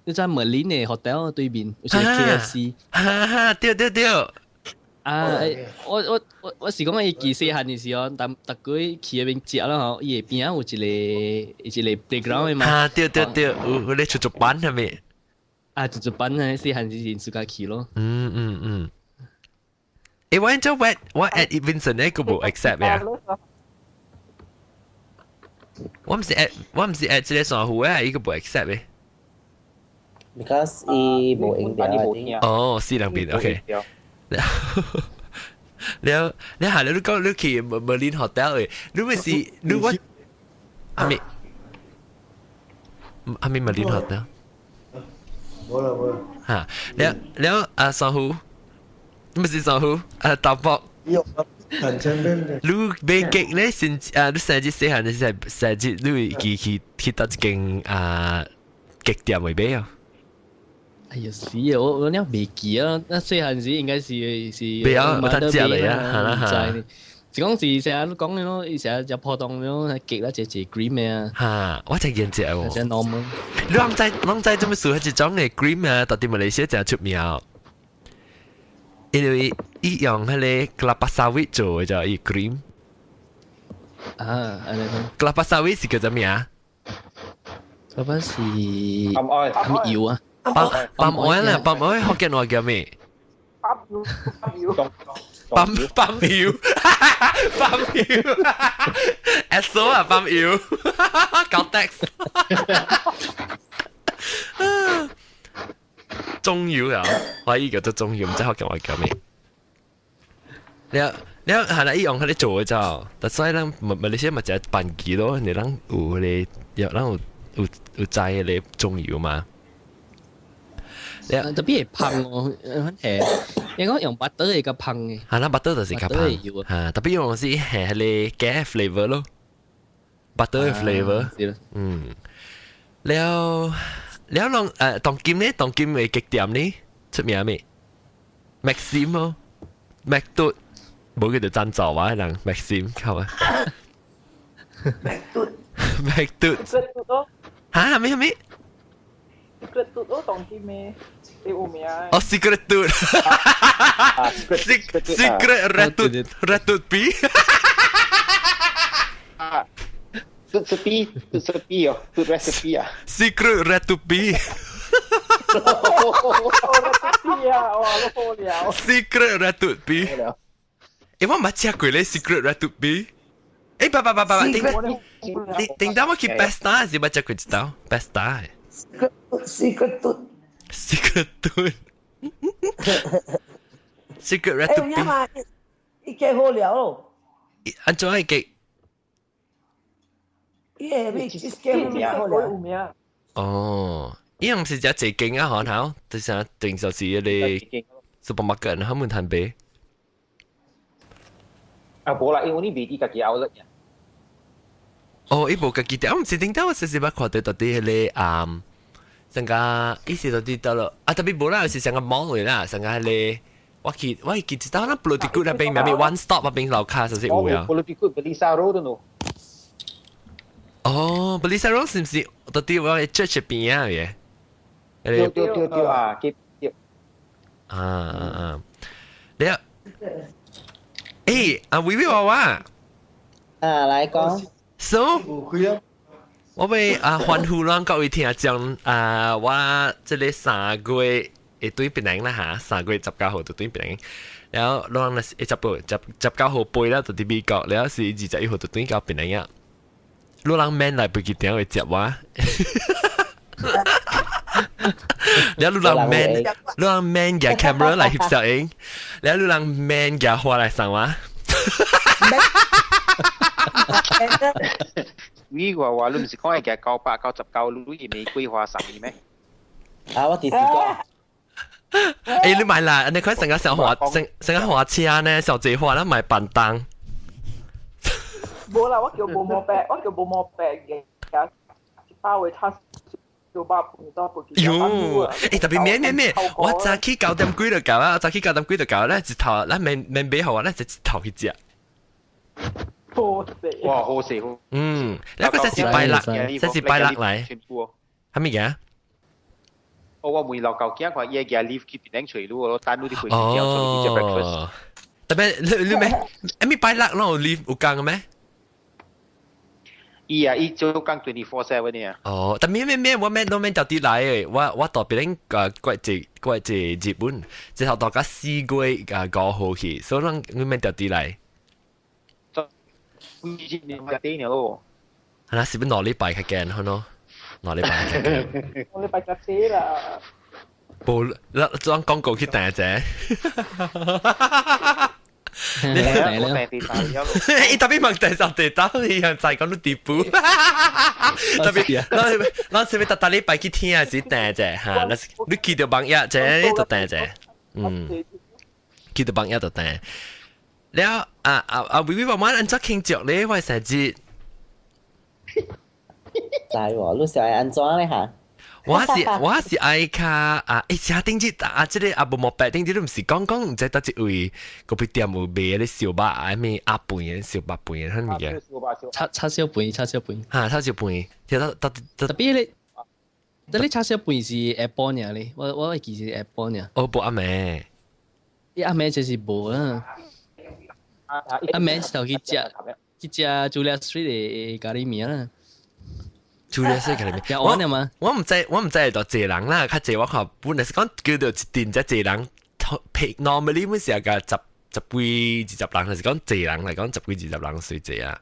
S4: 你知 Merlin 的 hotel 對面，有一個 KFC。
S1: 哈哈，對對對。
S4: 啊，我我我我是講伊記細漢的時候，逐逐個去彼邊食啦吼，伊的邊仔有一個 playground 的嘛。
S1: 啊，對對對，有有咧出足板係咪？
S4: 啊，足足板啊，細漢時陣自家去咯。
S1: 嗯嗯嗯。欸，我按我我 add Vincent 咧，佢無 accept 呀。我毋是 add 我毋是 add 這個珊瑚啊，伊個無 accept 嘅。
S5: Because 伊無用掉。
S1: 哦，四兩邊 OK。了，你係你講你去 Merlin Hotel 嘅，你咪是你我阿咪阿咪 Merlin Hotel。
S7: 冇啦冇啦。
S1: 嚇！了了啊，珊瑚，唔是珊瑚，啊大伯。你買極咧，先啊！你生日細漢，你生生日，你會記去去佗一間啊極店會買啊？
S4: 哎呀死啊！我我了未記啊！那細漢時應該是是
S1: 未啊，冇得食嚟啊，係啦嚇。
S4: 是講是成日都講嘅咯，伊成日食普通咯，結啦一隻 cream 嘅啊。
S1: 嚇！我真見食喎。
S4: 真 normal。
S1: 你啷知啷知做咩事？係一種嘅 cream 啊，到底馬來西亞真出名。因為伊用彼個 kelapa sawit 做的就伊 cream。
S4: 啊，按呢講。
S1: kelapa sawit 是叫做咩啊？
S4: kelapa 是。
S2: palm oil。
S4: 咩油啊？
S1: palm palm oil 啦，palm oil 福建話叫咩？
S3: palm 油，palm 油。
S1: palm palm 油，palm 油，S O 啊，palm 油，搞 tax。棕油啊，我依叫做棕油，唔知福建話叫咩？你你係啦，伊用彼個做的就，但所以咱馬馬來西亞咪就係辦機咯，你咱有彼個有咱有有有摘彼個棕油嘛？
S4: 特別會芳哦，係，應該用 butter 會較芳的。
S1: 係啦，butter 就是較芳。嚇，特別用是係彼個加 flavor 咯，butter flavor。嗯，了了攏當今呢，當今的極店呢出名未？ Maxim 咯，Mac 嘟冇叫做贊助啊，人 Maxim 靠啊。
S6: Mac 嘟
S1: Mac 嘟
S3: Secret 嘟咯。
S1: 嚇咩咩？
S3: Secret 嘟咯，當啲咩？你有名？
S1: 哦，Secret 嘟。Secret Red 嘟 Red 嘟 B。
S2: 啊，recipe recipe 哦，recipe 啊。
S1: Secret Red 嘟 B。
S3: recipe 啊，哇，都好了。
S1: Secret Red 嘟 B。誒，我冇食過咧，Secret Red 嘟 B。誒，爸爸爸爸，頂你頂到我去 Pesta 是捌食過一道 Pesta。
S6: Secret 嘟
S1: Secret 嘟。Secret Red 嘟
S6: 誒，
S1: B。
S6: 有嘛？伊結好了咯。
S1: 按怎會結？
S6: 伊個咩？結好了。
S1: 哦，伊毋是只一間啊，可能，就是定就是迄個 supermarket，他們談買。
S2: 啊，無啦，因為你未佇家己 outlet 呀。
S1: 哦，伊無家己店，我毋是頂到我時時捌看到到底彼個啊，上個伊是到底到了啊，特別無啦，是上個 mall 嚟啦，上個彼個我記我記得到那 Pulau Tikus 那邊咪 One Stop 那邊樓卡就是有啊。
S2: Pulau Tikus Belisa Road 喏。
S1: 哦，Belisa Road 是毋是到底我 church 邊啊？嘅？
S2: 對對對對啊，對對。
S1: 啊啊啊！你啊，誒，阿威威娃娃，
S5: 啊，來講。
S1: So，我欲啊歡呼咱各位聽眾啊，我這個3月會對檳城啦嚇，3月19號就對檳城，然後咱是十八十19號飛啦，就佇美國，然後是21號就轉到檳城啊。你人免來飛機場會接我。然後你人免，你人免舉 camera 來翕相影，然後你人免舉花來送我。
S2: 你話話你唔是講係舉999鐳玫瑰花送你咩？
S5: 啊，我直是講。
S1: 欸，你買啦，你看成個小花，成成個花車呢，小濟花，咱買板凳。
S3: 無啦，我叫無毛白，我叫無毛白嘅，一包的叉燒肉飯到飛機。
S1: 喲，欸，特別免免免，我早起9點幾就到啊，早起九點幾就到，咱一頭，咱免免買予我，咱就一頭去食。
S3: 好食。
S2: 哇，好食好。
S1: 嗯，那個才是拜六，才是拜六來。係咪嘅？
S2: 哦，我問老舊囝看伊個 lift 去檳城揣你咯，等你啲飛機場出去食 breakfast。
S1: 特別你你咩？咩拜六攏有 lift 有工嘅咩？
S2: 伊啊，伊做工 24/7 呢。
S1: 哦，但咩咩咩，我咩都免到啲來嘅，我到檳城個過一過一日本，之後到甲4月5號去，所以咱你免到啲來。
S2: 幾日你咪啲咯？
S1: 係啦，是不2禮拜較驚，好喏？2禮拜較驚。
S3: 2禮拜較濟啦。
S1: 無，咱裝廣告去訂者。
S4: 你
S2: 訂地大了。
S1: 伊特別問第十地刀，伊樣在講你地步。特別，咱咱是欲逐逐禮拜去聽還是訂者哈？那是你記得網頁者就訂者，嗯，記得網頁就訂。了啊啊啊！微微慢慢按怎慶祝咧？我生日。
S5: 知喎，你想愛按怎咧嚇？
S1: 我是愛較啊！欸，啥頂日啊？這個啊無莫白頂日，你毋是講講毋知佗一位咖啡店有賣咧燒肉啊？咩鴨飯的燒肉飯的，啥物件？
S4: 叉燒飯，叉燒飯。
S1: 哈，叉燒飯，聽到到
S4: 特別咧，但你叉燒飯是下晡爾咧，我會記是下晡爾。
S1: 哦，無暗暝。
S4: 伊暗暝就是無啊。暗暝是頭去食 Julia Street 的咖喱麵啦。
S1: Julia Street 咖喱麵。
S4: 我嘛？
S1: 我毋知會多濟人啦，較濟我看本來是講叫做一陣才濟人，normally 本是個十幾二十人，還是講濟人來講十幾二十人算濟啊。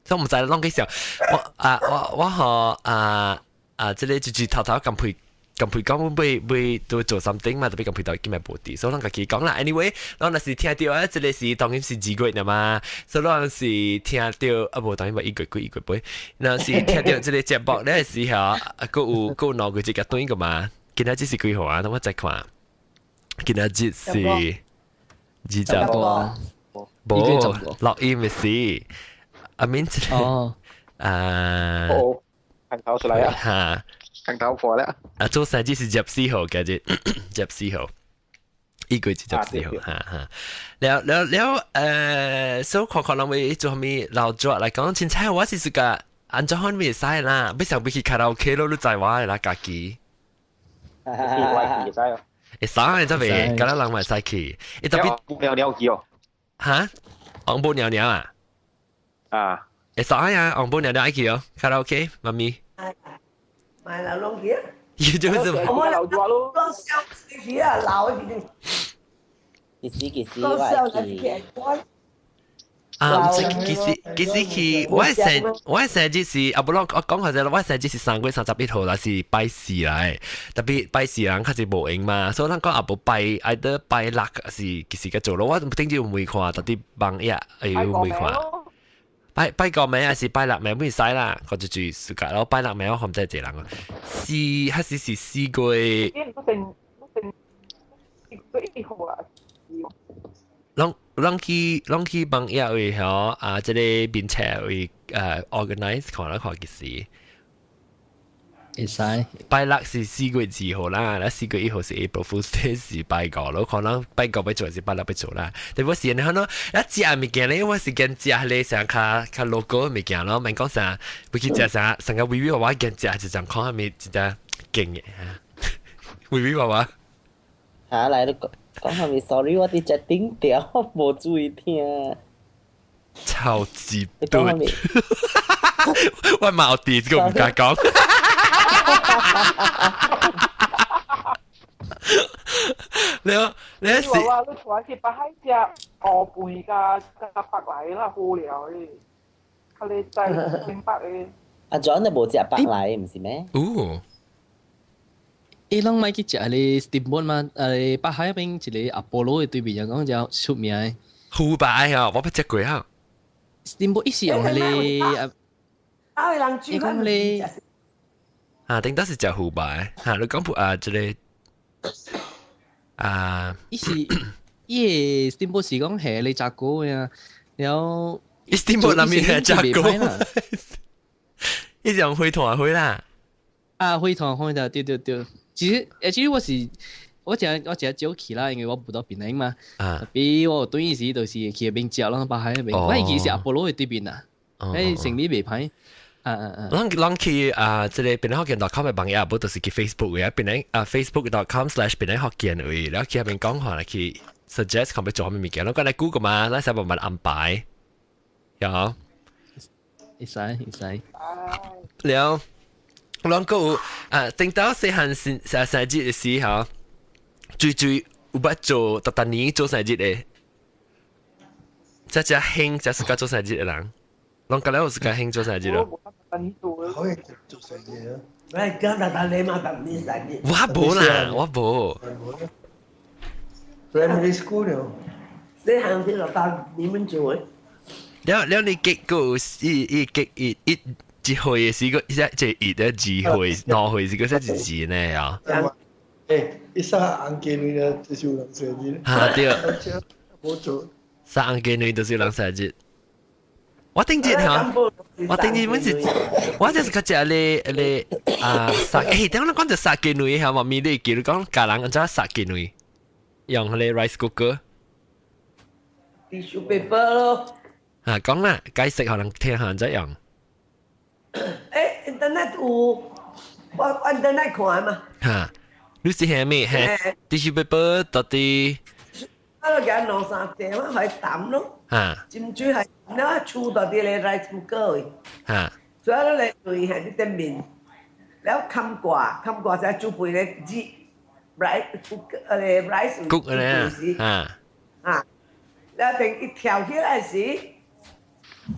S1: 所以我毋知攏幾時候，我啊我我和啊啊這個就是頭頭咁配。咁配講欲欲都做 something 嘛，特別咁配到今日無佇，所以咱家己講啦。Anyway，咱若是聽著啊，這個是當然是2月了嘛，所以咱是聽著啊，無當然嘛1月幾1月尾，若是聽著這個節目咧時候，啊，閣有閣有2個月共轉個嘛。今仔日是幾號啊？等我再看。今仔日是20，無錄音的是阿明這個啊，
S2: 哦，看頭出來啊，
S1: 哈。
S2: 看頭破了。
S1: 啊，做生日是24號，今日24號。1月24號，哈哈。了了了，所以看看人會做啥物老作來講，凊彩我是自家按怎款會使啦，欲想欲去卡拉 OK 咯，你知我的啦，家己。
S2: 會使哦。
S1: 會使這邊，敢若人嘛會使去。伊特別
S2: 尿尿去哦。
S1: 哈？紅布尿尿啊？
S2: 啊。
S1: 會使啊，紅布尿尿愛去哦，卡拉 OK，媽咪。
S6: 買啦，攏去啊。
S1: 伊就是
S6: 我老咗咯，攏笑死啊，老去。
S5: 幾時幾時我會去？
S1: 啊，幾時去？我生日是啊，不啷我講下啫，我生日是3月31號啦，是拜四來，特別拜四人較濟無閒嘛，所以咱講啊無拜，愛得拜六是幾時個做咯？我頂日有問看，到底網頁會有問看。拜拜個名還是拜六暝會使啦，我就住暑假咯。拜六暝我唔知濟人啊，四還是是4月。
S3: 1號啊！
S1: 攏去網頁位吼啊，這個面冊位organize 看啦看幾時。
S4: 會使。
S1: 拜六是4月2號啦，那4月1號是 April Fool's Day 是拜五咯，可能拜五欲做還是拜六欲做啦。但我是你看咯，一食物件咧，我是驚食咧啥較較 local 物件咯，免講啥，欲去食啥，上個微微娃娃驚食一陣看下面一隻勁嘅，微微娃娃。
S5: 嚇來你講講下面，sorry，我佇食頂條，無注意聽。
S1: 超級對，我冇啲，這個唔敢講。你是？
S3: 話你帶去北海食烏飯加加白來啦，好料的，較你在清北的。
S5: 阿 John 你無食白來，毋是咩？
S1: 哦。
S4: 伊攏愛去食彼个 steamboat 嘛，北海彼邊一个阿波羅的對面，講就出名的。
S1: 湖北啊，我捌食過啊。
S4: steamboat 伊是用彼个啊，
S6: 啊，人煮
S4: 講咧，
S1: 啊，頂多是食湖北，哈，你講啊，這個啊，
S4: 伊是伊个 steamboat 是講係你炸鍋的啊，然後
S1: 伊 steamboat 內面係炸鍋，伊是用火炭火啦。
S4: 啊，火炭火的，對對對。其實，其實我是我誠少去啦，因為我無佇檳城嘛。啊。比我對伊時就是去彼邊食咯，北海彼邊。我其實是阿波羅的對面啦，生理袂歹。啊啊啊！
S1: 咱去啊，這個檳城福建 .com 的網頁，無就是去 Facebook 嘅，檳城啊 Facebook.com/檳城福建位，然後去彼邊講話來去 suggest 看欲做啥物物件，攏講來 Google 嘛，咱使慢慢安排，有。
S4: 會使會使。
S1: 了。攏閣有啊，頂到細漢生生日的時候，最最有捌做逐逐年做生日的，這只興這是個做生日的人，攏覺得有自家興做生日咯。
S7: 可以做生日啊！
S6: 喂，講逐逐年嘛，逐年生日。
S1: 我無啦，我無。
S7: Primary school 了。
S6: 細漢時就當你們做的。
S1: 了了，你結果伊伊結伊伊。一歲是個一隻一的二歲、兩歲是個啥一字呢啊？
S7: 欸，一殺紅雞卵啊，就是有人生日。
S1: 哈對。
S7: 無做。
S1: 殺紅雞卵就是有人生日。我頂日吼，我頂日本是，我就是較食咧咧啊殺，欸，等我講著殺雞卵吼，媽咪你記你講教人按怎殺雞卵，用彼个 rice cooker。
S6: Tissue paper 咯。
S1: 啊，講啦，解釋予人聽下按怎用。
S6: 欸，internet 有，我 internet 看嘛。
S1: 哈，你是蝦米？係 tissue paper 到底？
S6: 我就揀兩三隻嘛，係淡咯。
S1: 哈。
S6: 浸水係了，厝到啲咧 rice cooker 的。
S1: 哈。
S6: 所以咧對係啲面，了冚蓋，冚蓋才煮飯咧熱，rice cooker rice
S1: cook 咧啊。
S6: 啊，了等一跳起來時，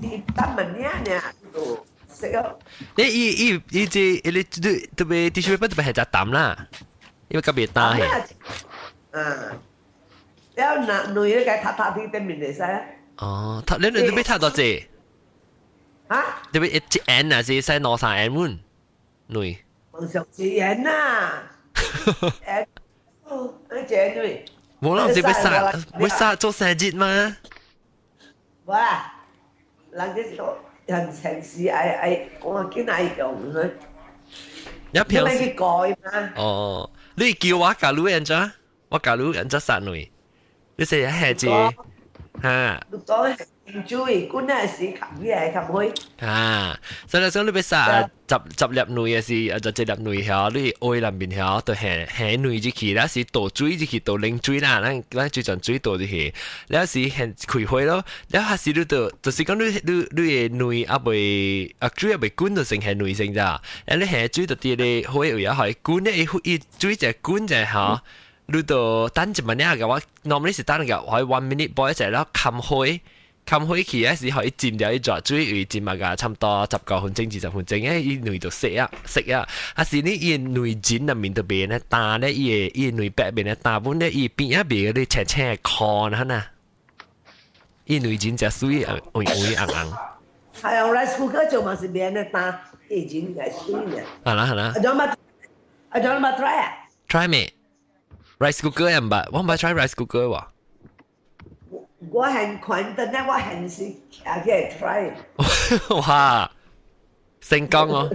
S6: 伊淡物爾爾就。食咯。
S1: 你伊伊伊這伊你特別 tissue paper 特別係隻淡啦，因為特別大係。
S6: 啊，了若卵咧，共踢踢佇頂面會使啊。
S1: 哦，踢你你欲踢多濟？
S6: 哈？
S1: 特別一一 N 啊，是使兩三 N 碗卵。
S6: 無上一 N 啊。N，哦，一 N 卵。
S1: 無啦，是欲殺欲殺做生日嗎？
S6: 無啦，人這是人平時愛愛趕緊愛用佢。
S1: 一平
S6: 時去改嘛。
S1: 哦，你叫我教你按怎？我教你按怎殺卵，你成日下只嚇。
S6: 你講水，滾那時冚起來冚開。
S1: 啊，所以講你欲殺十十粒卵嘅時，啊就一粒卵曉，你愛內面曉，就下下卵入去，那是倒水入去，倒冷水啦，咱咱水將水倒入去，了是現開火咯，了還是你就就是講你你你的卵猶未啊水猶未滾就先下卵先咋，啊你下水就佇咧火位啊，予伊滾咧，伊伊水一滾者吼，你就等一暝仔個我 normally 是等個我 1 minute boil 一下，了冚火。冚火去嗰時，予伊浸掉伊熱水，伊浸啊個差不多10個分鐘、20分鐘，誒，伊卵就熟啊，熟啊。啊是你伊卵仁內面都袂呢焦咧，伊個伊卵白袂呢焦，本咧伊邊仔袂嗰啲青青的殼哈呐。伊卵仁誠媠，黃黃紅紅。
S6: 係啊，rice cooker 做嘛是袂呢焦，伊仁係媠呢。
S1: 係啦係啦。
S6: 啊，仲冇啊，仲冇 try 啊
S1: ？try 未？rice cooker 又毋捌，我毋捌 try rice cooker 喎。
S6: 我很看得呢，我很是徛起來 try。
S1: 哇！成功哦！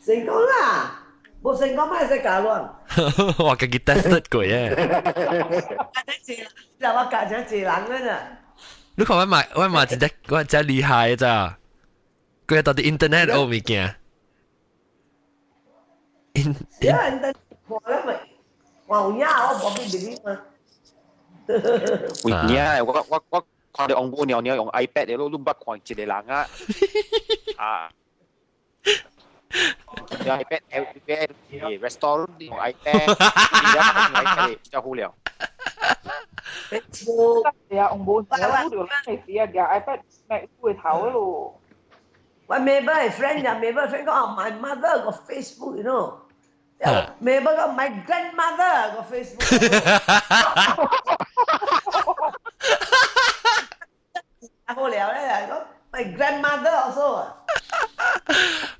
S6: 成功啦！無成功咪使教亂。
S1: 我家己 test 過耶。
S6: 就我教咗一人啦。
S1: 你看我嘛，我嘛真正我真厲害咋？佢到底 internet 學物件。
S6: 因因看了咪，我有影我無必入去嘛。
S2: 有影我我我看到翁母娘娘用 iPad 的，你攏捌看一個人啊？啊！用 iPad iPad restaurant 用 iPad，而家用 iPad 真好了。
S3: 係啊，翁母娘娘就係時啊，舉 iPad 咪會頭咯。
S6: 我 neighbor friend 呀，neighbor friend 講哦，my mother 個 Facebook，you know。neighbor 講 my grandmother 個 Facebook。好了咧，講 my grandmother also。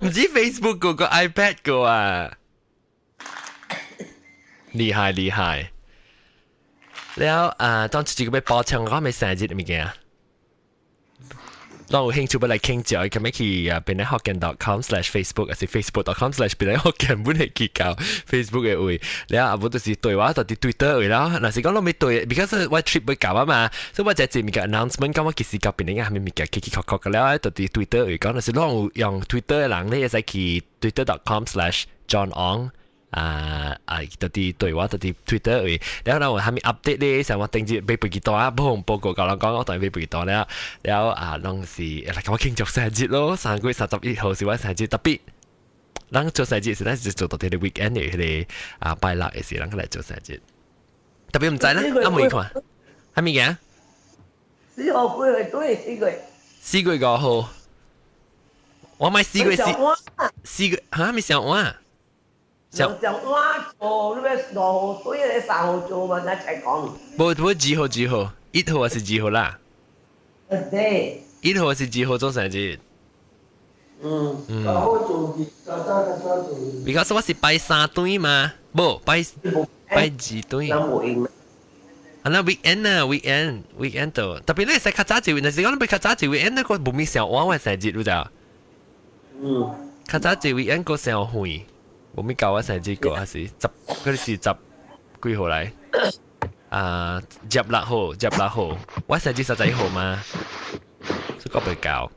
S1: 唔止 Facebook 個個 iPad 個啊，厲害厲害。了啊，當自己欲報稱我未生日物件。當有興趣欲來傾偈，咁去啊，penanghokkien.com/facebook，還是 facebook.com/penanghokkien 本會去到 Facebook 嘅位。了啊，無就是對話，到佇 Twitter 位啦。若是講攏未對，because 我 trip 欲到啊嘛，所以我就這物件 announcement 講我幾時到檳城啊，啥物物件起起確確嘅了，到佇 Twitter 位講，若是攏有用 Twitter 嘅人咧，會使去 twitter.com/John Ong。啊啊！到佇對話，到佇 Twitter 位，然後我還沒 update 咧，像我頂日欲飛機單啊，無報告共人講，我當欲飛機單了，了啊，攏是來共我慶祝生日咯，3月31號是我生日，特別，咱做生日時，咱是做到佇個 weekend 的彼個啊拜六的時，咱來做生日，特別毋知啦，我未看，啥物件？
S6: 四號幾月對四月？4
S1: 月5號，我買四月四四月嚇咪上碗。
S6: 上碗做，你欲5號對，你3號做嘛？一齊講。
S1: 無無二號二號，1號還是二號啦？
S6: 對。
S1: 1號還是二號做生日？
S6: 嗯。
S1: 嗯。
S7: 號做早早較早做。
S1: Because 我是拜三頓嘛，無拜拜二頓。
S6: 那無閒。
S1: 啊，那 weekend 啊，weekend weekend 到，特別你使較早一位，若是講你欲較早一 weekend，那個無咪上晚我生日，你知？
S6: 嗯。
S1: 較早一 weekend 個上遠。無咪教我生日過，還是十，嗰啲是十幾號來？啊，26號，26號，我生日31號嘛，所以個袂夠。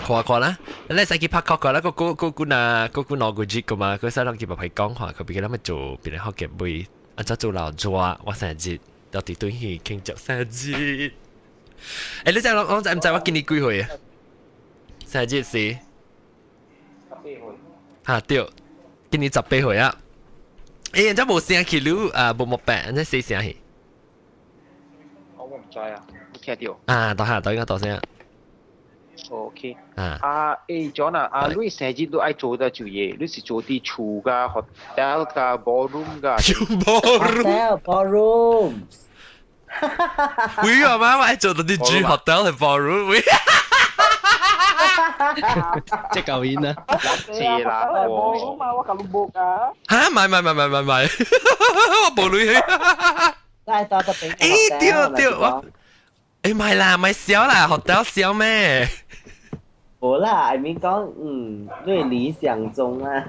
S1: 看看啦，你使去拍確個啦，個個個個那個個兩個節個嘛，佢使人去白講話，佢比較諗做，別人學嘅會，啊，怎做老抓我生日，到底對去慶祝生日。欸，你知我我知毋知我今年幾歲啊？生日是？18
S2: 歲。
S1: 嚇對。今年18歲啊！欸，人家無聲去你啊，無木白，人家細聲去。
S2: 我毋知啊，你聽著。
S1: 啊，等下，等下，大聲。
S2: OK。
S1: 啊。
S2: 啊，欸，John 啊，啊，你生日你愛做的就嘢，你是做佇厝噶、hotel 噶、ballroom 噶。
S1: ballroom。
S5: hotel ballroom。
S1: 會啊嘛，我愛做到佇住 hotel 和 ballroom 會。
S4: 即舊年啊，
S2: 謝啦，
S3: 我嘛，我共你 book 啊。
S1: 嚇，唔係唔係唔係唔係唔係，我無鐳去。
S5: 帶到個俾。
S1: 欸，對對，我，欸，唔係啦，唔係小啦，hotel 小咩？
S5: 無啦，I mean 講，你理想中啊。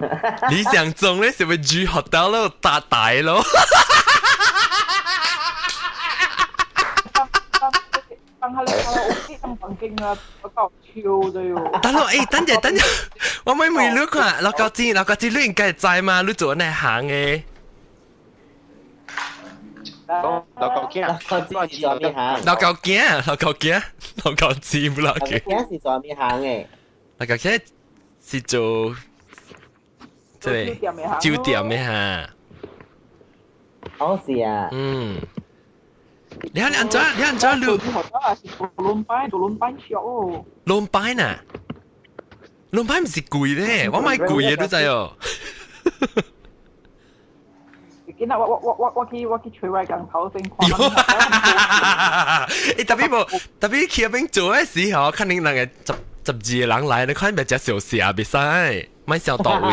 S1: 理想中咧是會住 hotel 咯，搭大咯。
S3: 但係你卡拉 OK 咁房間啊，我夠超啫喲。
S1: 等我，等陣等陣，我咪問你看，老高子老高子，你應該知嘛？你做哪行嘅？
S2: 老高囝，
S5: 老高子是做咩行？
S1: 老高囝，老高囝，老高子不老
S5: 高囝是做咩行嘅？
S1: 老高囝是做這個酒店嘅哈。
S5: 哦，是啊。
S1: 嗯。你看你按怎你按怎你？
S3: 做輪班做輪班少哦。
S1: 輪班啊？輪班唔是貴咧，我買貴嘅你知哦。
S3: 今仔我去揣我工頭先看。
S1: 特別無特別去嗰邊做嘅時候，可能人個十二個人來，你看咪食小食袂使，莫小到位。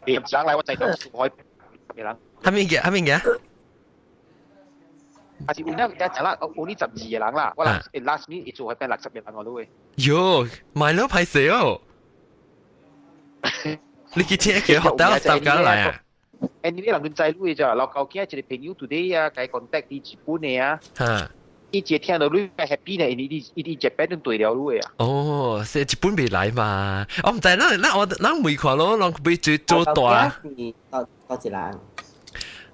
S2: 人來我知道開嘅人。
S1: 係咪嘅？係咪嘅？
S2: 還是有那講啦，有呢12個人啦，我 last minute 一做係變60個人我都會。
S1: 喲，買咗歹勢哦！你去聽叫學到十個來啊？
S2: 你人們知你咋？老高囝一個朋友 today 啊，共 contact 佇日本的啊。伊一聽到你 happy 呢，因為伊佇日本都對了你啊。
S1: 哦，是日本未來嘛？我毋知，咱咱我咱未看咯，咱欲做做大。
S5: 是多多一人。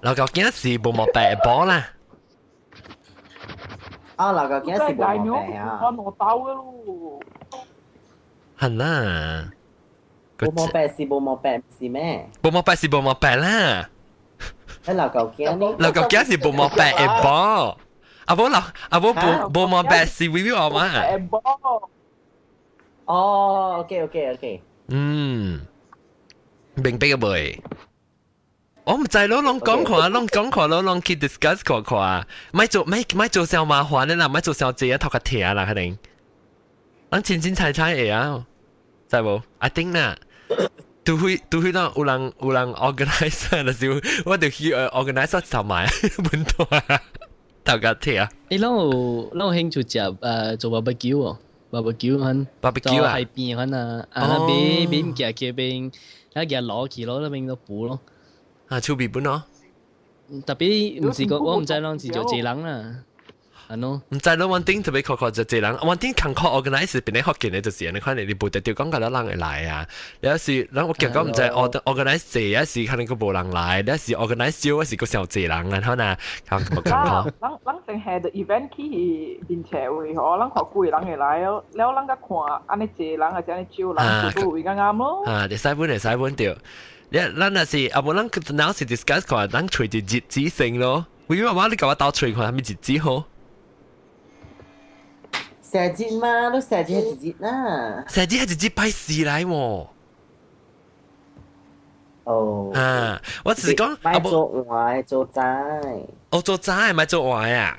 S1: 老高囝是無毛白波啦。
S5: 哦，老高囝是無毛白啊。
S3: 我攞刀嘅咯。
S1: 係啦。
S5: 無毛白是無毛白是咩？
S1: 無毛白是無毛白啦。
S5: 誒，老高囝呢？
S1: 老高囝是無毛白的波。阿無老阿無無毛白是微微我嘛？
S5: 哦，OK OK OK。
S1: 嗯，明白個未？我毋知咯，攏講看，攏講看咯，攏去 discuss 看看。莫做莫莫做傷麻煩的啦，莫做傷濟啊，頭殼疼啦，可能。咱清清彩彩會啊，知無？I think 啦，除非咱有人 organize 就是我就去 organize 就買本多頭殼疼。
S4: 你攏有興趣食做 barbecue 哦？barbecue 款
S1: barbecue 啊？
S4: 海邊款啊，啊買買物件去邊，啊夾攞去咯，那邊都補咯。
S1: 啊，厝邊本咯。
S4: 特別毋是講，我毋知攏是做濟人啦，係咯。
S1: 毋知咯，阮頂特別確確就濟人，阮頂工課 organize 變咧福建的，就是按呢款的，你無特著講較多人會來啊。有時咱我結果毋知 organize 濟，有時可能閣無人來，有時 organize 少，有時閣傷濟人，然後呢，較無共款。
S3: 咱先下的 event 去面前位吼，咱看幾個人會來了，了咱閣看按呢濟人還是按呢少人，就位較啱咯。
S1: 啊，會使本會使本著。你咱若是啊無，咱若是 discuss 看，咱揣一日子先咯。我媽媽你共我鬥揣看，啥物日子好？
S5: 生日嘛，你生日係一日啦。
S1: 生日係一日拜四來喎。
S5: 哦。
S1: 啊，我只是講，
S5: 莫做晚，做早。
S1: 哦，做早的，莫做晚啊。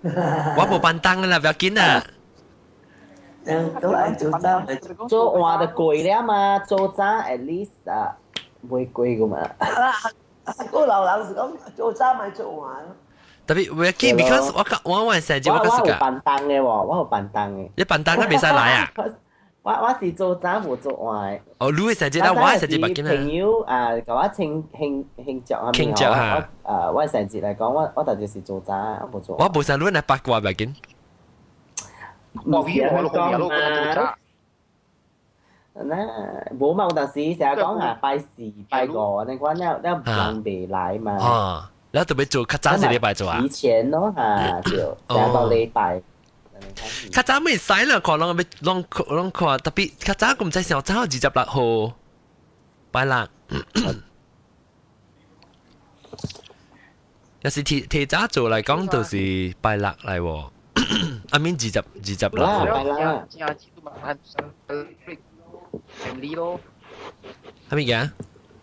S1: 我無辦當啦，不要緊啊。
S6: 都愛做早，
S5: 做晚就貴了嘛，做早 at least 啊，袂貴噶嘛。
S6: 個老人是講做早莫做晚。
S1: 特別不要緊，because 我我我生日我
S5: 我有辦當的喎，我有辦當的。
S1: 你辦當都袂使來啊？
S5: 我是做早無做晚的。
S1: 哦，你的生日啦，我的生日別緊啊。
S5: 朋友啊，共我慶慶慶祝啊，
S1: 慶祝啊！
S5: 啊，我生日來講，我特別是做早，我無做。
S1: 我無想你來八卦別緊。
S2: 我我講嘛，
S5: 那無嘛，有當時成日講啊，拜四、拜五，你講了了人未來嘛。
S1: 哦，了特別做較早一禮拜做啊？
S5: 提前咯嚇，就成個禮拜。
S1: 較早未使啦，看攏欲攏攏看，特別較早我毋知上早26號拜六。若是提提早做來講，就是拜六來喎。阿面26
S5: 拜六。
S2: family 咯。
S1: 係咪嘅？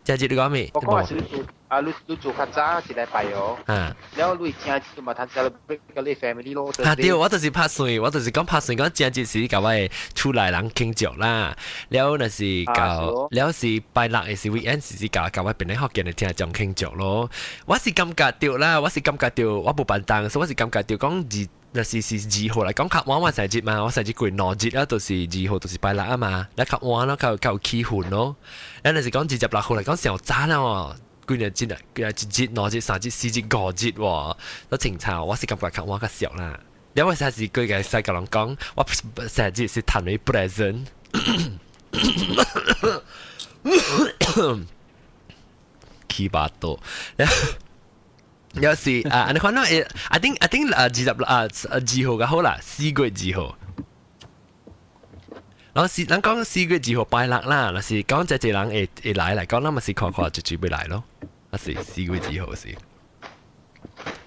S1: 正節你講咩？
S2: 我講係你做啊，你你做較早一禮拜哦。
S1: 啊。
S2: 了你正節嘛，趁 celebrate 個你 family 咯。
S1: 啊對，我就是拍算，我就是講拍算講正節時共我的厝內人慶祝啦。了若是到了是拜六的是 weekend 是共共我邊咧福建的聽眾慶祝咯。我是感覺著啦，我是感覺著我無辦當，所以我是感覺著講二。若是2號來講較晚我生日嘛，我生日過2日啊，就是2號就是拜六啊嘛，你較晚咯，較較有氣氛咯。你若是講26號來講上早啦喎，幾日節啊？幾日1日、2日、3日、4日、5日喎，都清楚。我是感覺較晚較俗啦。你我成時佢嘅細個人講，我生日是趁你 present。起巴多。有時啊，你看到 I think 啊，二十啊2號較好啦，4月2號。然後是咱講4月2號拜六啦，若是講這濟人會會來來講，咱嘛是看看就準備來咯。啊是四月二號是。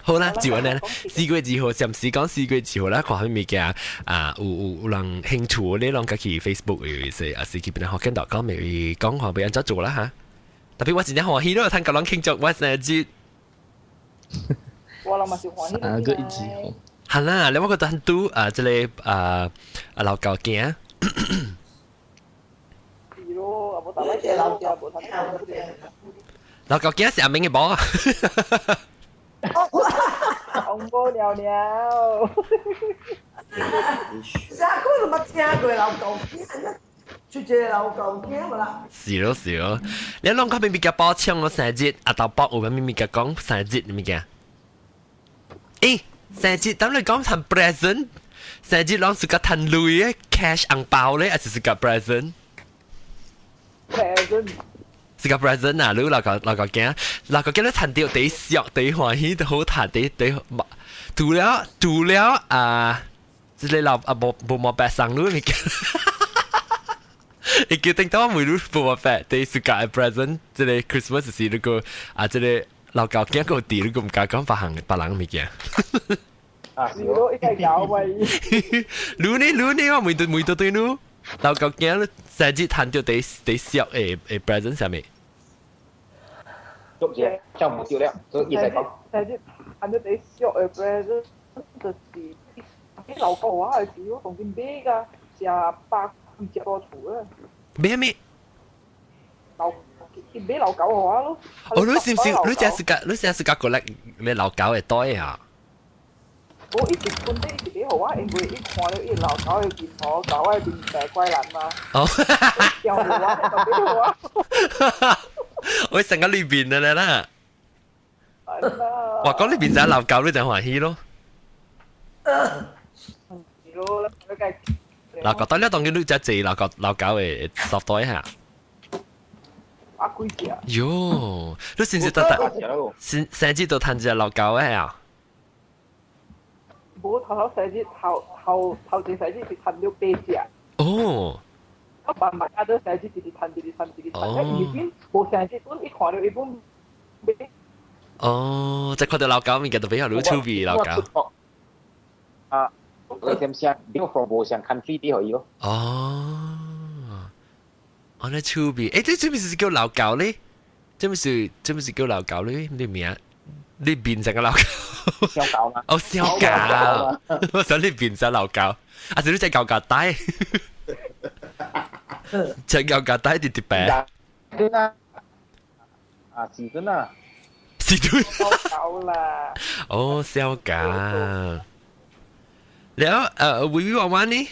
S1: 好啦，就按呢，四月二號，暫時講四月二號啦，看彼物件啊，有有有人興趣，你攏家去 Facebook 有意思，啊是去邊學見到講咪講話欲按怎做啦嚇。特別我真正歡喜咯，趁佮人慶祝我生日。
S3: 我諗嘛是歡喜。
S4: 啊，個一字。
S1: 係啦，你我覺得很拄啊，這個啊啊老狗囝。
S3: 是咯，啊無大擺老狗，無
S1: 老狗囝是阿明嘅某啊。
S3: 紅波了了。
S6: 啥個都冇聽過老狗囝，出一個老狗囝無啦？
S1: 是咯是咯，你攏講邊物件包搶我生日，阿豆包有咩物件講生日物件？欸，生日等你講趁 present，生日攏是個趁鐳嘅 cash 紅包咧，還是是個 present？
S3: present。
S1: 是個 present 啊！你老個老個囝，老個囝你趁著第俗第歡喜，都好趁第第，除了除了啊，這個老啊無無毛白送你物件。伊決定到每日無毛白，第暑假 present，這個 Christmas 是那個啊，這個老狗囝個弟，你個毋敢講別項別人物件。
S2: 啊，
S3: 是咯，一個搞喂。
S1: 你呢？你呢？我問對問對對你，老狗囝生日趁著第第俗的的 present 啥物？
S2: 捉住，真唔對了，所以伊使講。
S3: 生日趁著第俗的 present 就是啲老狗啊，是我當今買㗎，食百幾隻多厝啊。
S1: 買咩？
S3: 老買老狗話咯。
S1: 哦，你是唔是你這是個你這是個過來買老狗的袋啊？
S3: 我一直本底是幾好啊，因為伊看到伊老狗的面吼，狗的面白怪人嘛。
S1: 哦。
S3: 掉我就俾我啊。
S1: 我成個裏邊的啦。我講裏邊就老狗，你就歡喜咯。
S3: 是咯，你計。
S1: 老狗，當了當佢你只濟老狗老狗的十袋下。
S3: 啊，幾隻？
S1: 喲，你是唔是得得？生生日都趁隻老狗的啊？
S3: 無頭頭生日頭頭頭一生日是趁著八隻。
S1: 哦。
S3: 我慢慢啊，都生日一直趁，一直趁，一直趁，伊已無生日本，伊看著伊本買。
S1: 哦，即看到老狗物件就比較愈趣味老狗。
S2: 啊，你點聲？你個無相 country 啲可以咯。
S1: 哦，我咧趣味，欸，這這毋是叫老狗咧？這毋是這毋是叫老狗咧？你名？你變成個老狗？
S2: 小狗嘛？
S1: 哦，小狗，我想你變成老狗，啊，是你隻狗狗帶，隻狗狗帶直直白。
S2: 對啦，啊，是真啊，
S1: 是對。
S3: 小狗啦。
S1: 哦，小狗。了，微微玩玩呢？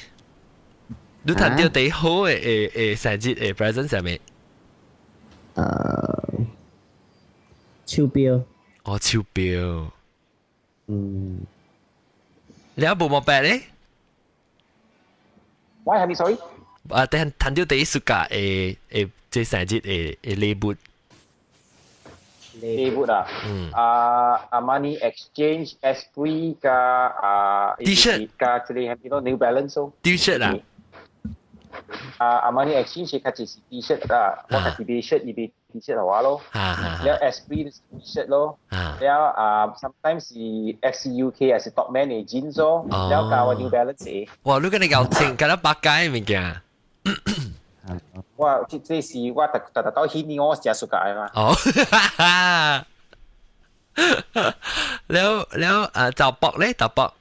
S1: 你趁著第好的的的生日的 present 啥物？
S5: 手錶。
S1: 哦，手錶。
S5: 嗯。
S1: 了無毛白咧？
S2: 喂，係咪 sorry？
S1: 啊，等趁著第一暑假的的這生日的的禮物。
S2: 禮物啊？
S1: 嗯。
S2: 啊，Armani Exchange Esprit 加啊
S1: T-shirt
S2: 加這個係咪 New Balance 咯
S1: ？T-shirt 啊？
S2: 啊，Armani Exchange 較濟是 T-shirt 啊，我家己買 shirt，伊買 T-shirt 予我咯。了 Esprit T-shirt 咯。了啊，sometimes 是 FCUK 還是 Topman 的 jeans 咯。了加我 New Balance。
S1: 哇，你跟你夠清，跟得百佳物件。
S2: 我這這是我特特特到彼年我誠暑假嘛。
S1: 哦，了了啊，就博咧，就博。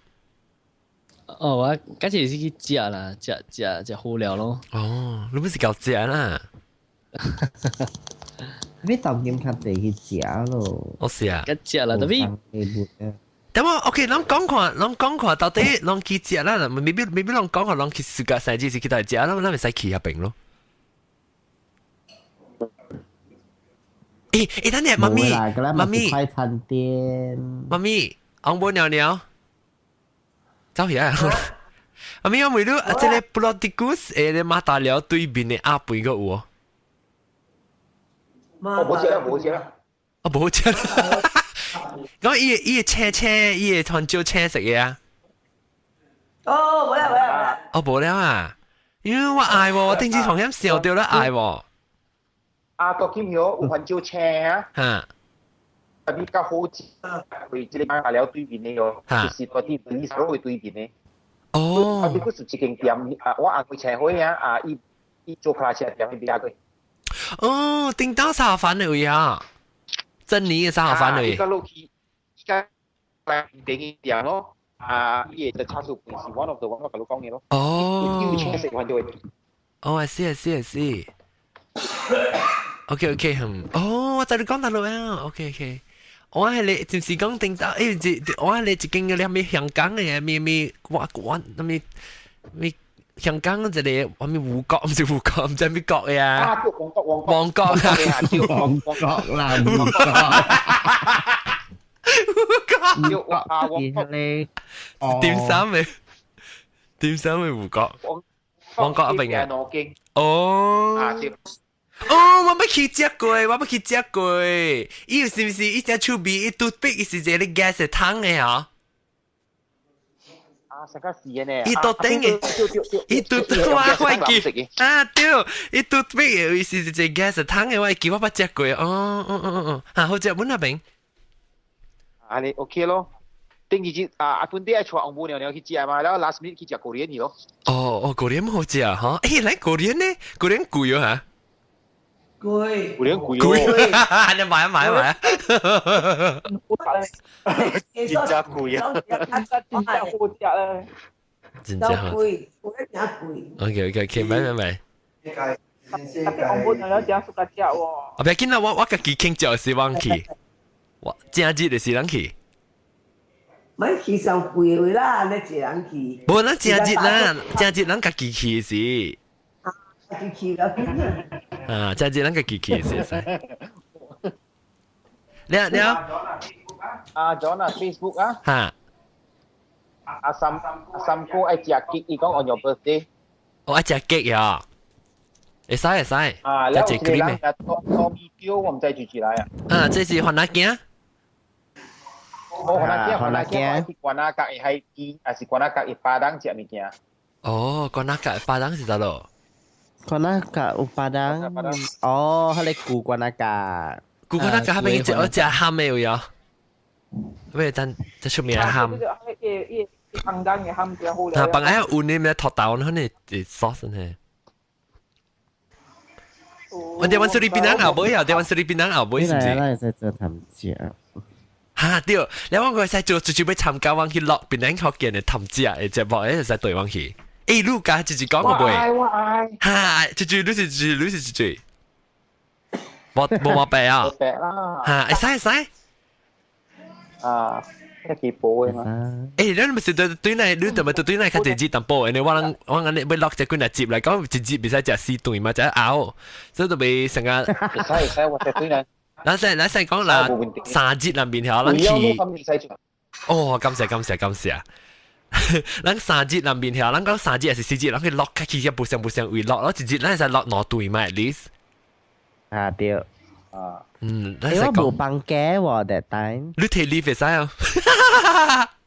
S4: 哦，我嗰次是去食啦，食食食好料咯。
S1: 哦，你不是夠食啦？
S5: 你當今較濟去食咯。
S1: 我是啊。
S4: 較食啦，特別
S1: 等我 OK，咱講看，咱講看到底咱去食啦，maybe 咱講看，咱去暑假生日是去佗食，咱咱會使去遐邊咯。欸欸，等下，媽咪，媽咪，
S5: 快餐店，
S1: 媽咪，紅毛尿尿，走起來。媽咪，我問你，啊，這个 Pulau Tikus 誒，馬大寮對面的鴨肥閣有哦？
S2: 哦，無食啦，無食啦。
S1: 哦，無食啦。講伊個青青，伊個番椒青色的啊。
S6: 哦，無啦無啦無啦。
S1: 哦，無了啊，因為我愛喎，我頂次從遐想著了愛喎。
S2: 啊，國金橋有番椒青啊。
S1: 哈。
S2: 特別較好食，為這個馬大寮對面的哦，就是嗰啲李沙路對面的。
S1: 哦。
S2: 啊，佢是一間店，啊，我翁佢請會啊，啊，伊伊做卡車店，伊比較貴。
S1: 哦，叮當沙飯的位啊，珍妮的沙飯的位。
S2: 依家落去，依家來便店咯，啊，伊個叉燒飯是 one of the one 我共你講的咯。
S1: 哦。
S2: 有青色番椒的。
S1: 哦，I see, I see, I see. OK, OK，嗯，哦，我知你講佗落啊，OK, OK。我係你，就是講叮當，欸，我係你一間個咩香港的咩咩，我我咩咩香港一個我咩芋角，毋是芋角，毋知咩角的啊？
S2: 啊，叫旺角，旺
S1: 旺角
S2: 啊，
S5: 旺角啦，旺角，
S1: 芋
S2: 角，啊，旺角
S5: 咧，
S1: 點三嘅，點三嘅芋角，旺角一邊嘅，哦，
S2: 啊對。
S1: 哦，我欲去食過，我欲去食過。伊是毋是伊隻手臂伊拄逼，伊是一个 gas 的桶的啊？
S2: 啊，成個是的呢。
S1: 伊都頂的，伊拄我會記。啊對，伊拄逼的，伊是一個 gas 桶的，我會記我捌食過。哦哦哦哦，啊好食，阮那邊。
S2: 啊你 OK 咯。頂二日啊，阿本地愛帶紅毛尿尿去食嘛，然後 last minute 去食果園去咯。
S1: 哦哦，果園好食哈？欸，來果園呢？果園貴哦哈？
S6: 貴，
S2: 果園貴哦。
S1: 你買啊買啊買啊！
S2: 真正貴啊！
S3: 真正好食咧。
S1: 真正
S6: 貴，果園真貴。
S1: OK OK OK，買買買。
S3: 特別紅毛尿尿真喜歡食喎。
S1: 啊，不要緊啦，我我家己傾食是往去，我正日就是人去。
S6: 咪去上貴位啦，你一人去。
S1: 無，咱正日啦，正日咱家己去是。
S6: 家己去了緊啊！
S1: 啊，正日咱家己去是使。了了。
S2: 阿 John 啊，Facebook 啊。
S1: 哈。
S2: 阿三阿三哥愛食 cake，伊講 on your birthday。
S1: 我愛食 cake 呀。會使會使。
S2: 啊，了有一個人多多米雕，我毋知住住來啊。
S1: 啊，這是番仔羹。
S2: 哦，番仔羹，番仔羹，去關仔角會喺還是關仔角會巴東食物件？
S1: 哦，關仔角巴東是佗落？
S5: 關仔角有巴東，哦，彼個舊關仔角。
S1: 舊關仔角彼邊食我食蚶的有啊？咩等這出名蚶？
S3: 伊伊紅燈的蚶真好咧。
S1: 啊，放喺有呢咩土豆，可能會 sauce 呢。我哋揾菲律賓人後尾啊，哋揾菲律賓人後尾是毋是？
S5: 咱會使做頭食。
S1: 哈對，你我個使做直接欲參加，阮去落檳榔福建的頭食的節目，會使對阮去。欸，你家直直講個未？
S2: 我愛。
S1: 哈，直直你是直，你是直直。無無毛病啊？
S2: 無病啦。
S1: 哈，會使會使。
S2: 啊，一幾步的嘛。
S1: 欸，你毋是對對內，你就咪對對內較濟日淡薄，因為我人我按呢欲落隻幾若集來講，一日袂使食四頓嘛，食熬，所以就袂成個。
S2: 會使會使，我食對內。
S1: 咱使咱使講啦，三日內面曉咱去。哦，感謝感謝感謝。咱三日內面曉，咱講三日還是四日，咱去落較去遐不相不相位落，咯一日咱會使落兩頓嘛，at least。
S5: 啊對。
S2: 啊。
S1: 嗯，
S5: 欸，我無放假喎，that time。
S1: 你提 leave 會使哦。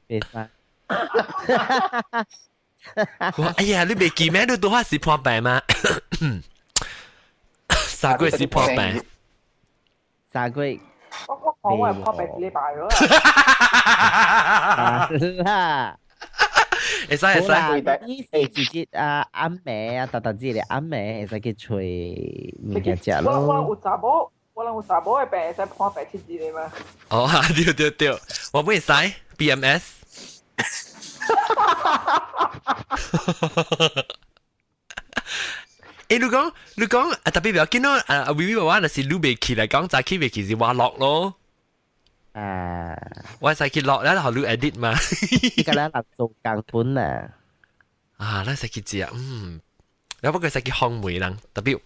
S5: 會使。
S1: 我哎呀，你袂記咩？你拄好是破病嗎？三個月是破病。
S5: 三個月。
S3: 我我講我係破病一禮拜咗
S5: 啦。
S1: 會使會使。
S5: 你是直接啊暗暝啊，逐逐日的暗暝會使去揣物件食咯。
S3: 我我有查某，我人有查某的病會使破病七日的嗎？
S1: 哦，對對對，我袂使 BMS。欸，你講你講啊，特別不要緊咯，啊，微微話若是你袂去來講，早起袂去是我落咯。
S5: 啊，
S1: 我使去落咧，予你 edit 嘛。
S5: 你個咧人做工本啊。
S1: 啊，咱使去食，嗯，了不過使去烘焙人，特別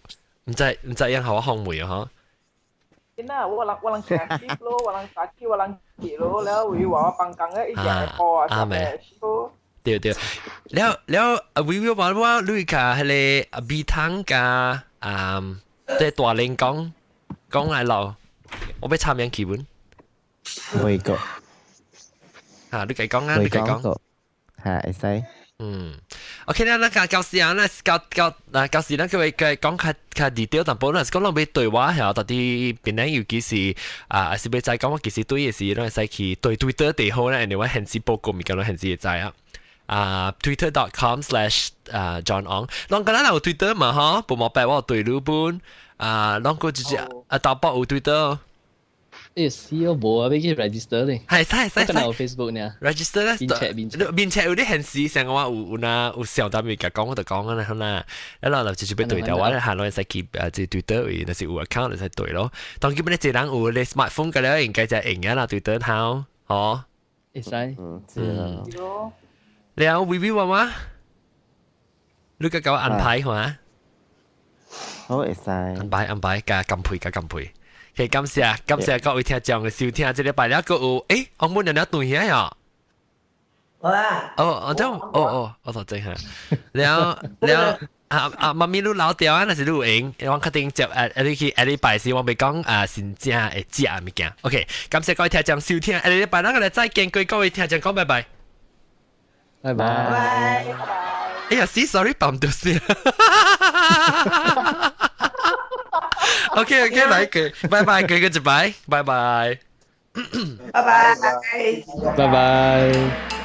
S1: 毋知樣予我烘焙啊，嗬。
S3: 那我人行 shift 咯，我人早起我人起咯，了會話我放工咧，一日波啊，
S1: 啱未？對對，了了，啊，微微話我你較彼个米湯加啊，即大連講講來落，我欲參名劇本。
S5: 會個。
S1: 嚇，你計講啊，你計講。
S5: 嚇，會使。
S1: 嗯，OK 啦，咱教教師啊，咱教教嗱教師，咱佢會講較較 detail 淡薄，咱是講咱欲對話嚇，到底檳城尤其是啊，是欲知講我其實對的時，咱會使去對 Twitter 地好咧，因為我顯示報告物件，咱顯示會知啊。啊，twitter.com/ 啊 John Ong，攏敢若有 Twitter 嘛嗬，無毛白我對你本啊，攏個直接啊，大伯有 Twitter。
S4: 欸，死我無啊，欲去 register 咧。
S1: 係使使使。
S4: 有 Facebook 呢
S1: ？register 咧，
S4: 面冊面冊
S1: 面冊有啲顯示成個話有有那有小單物件講我就講啊，好啦，一落就直接欲對掉，我咧行落使去啊，即 Twitter 位，若是有 account 就使對咯。當基本你一人有咧 smartphone 嘅咧，應該就用嘅啦，Twitter 頭，嗬。
S4: 會使。
S5: 嗯，知啦。
S1: 了，微微話嗎？你個搞安排下。
S5: 好會使。
S1: 安排安排，加金配加金配。OK，感謝感謝各位聽眾嘅收聽，這禮拜了閣有，欸，紅本娘娘斷起啊？
S6: 好啊。
S1: 哦，我哦哦，我頭先嚇，了了啊啊，媽咪你老掉啊，若是你有閒，我確定接誒，你去下禮拜時我欲講啊，真正會食物件。OK，感謝各位聽眾收聽，下禮拜咱個來再見，各位聽眾講拜拜，
S4: 拜拜。
S6: 拜拜。
S1: 哎呀，死，sorry，綁到先。OK OK，來個，拜拜，過個一擺，拜拜，
S6: 拜拜，
S4: 拜拜。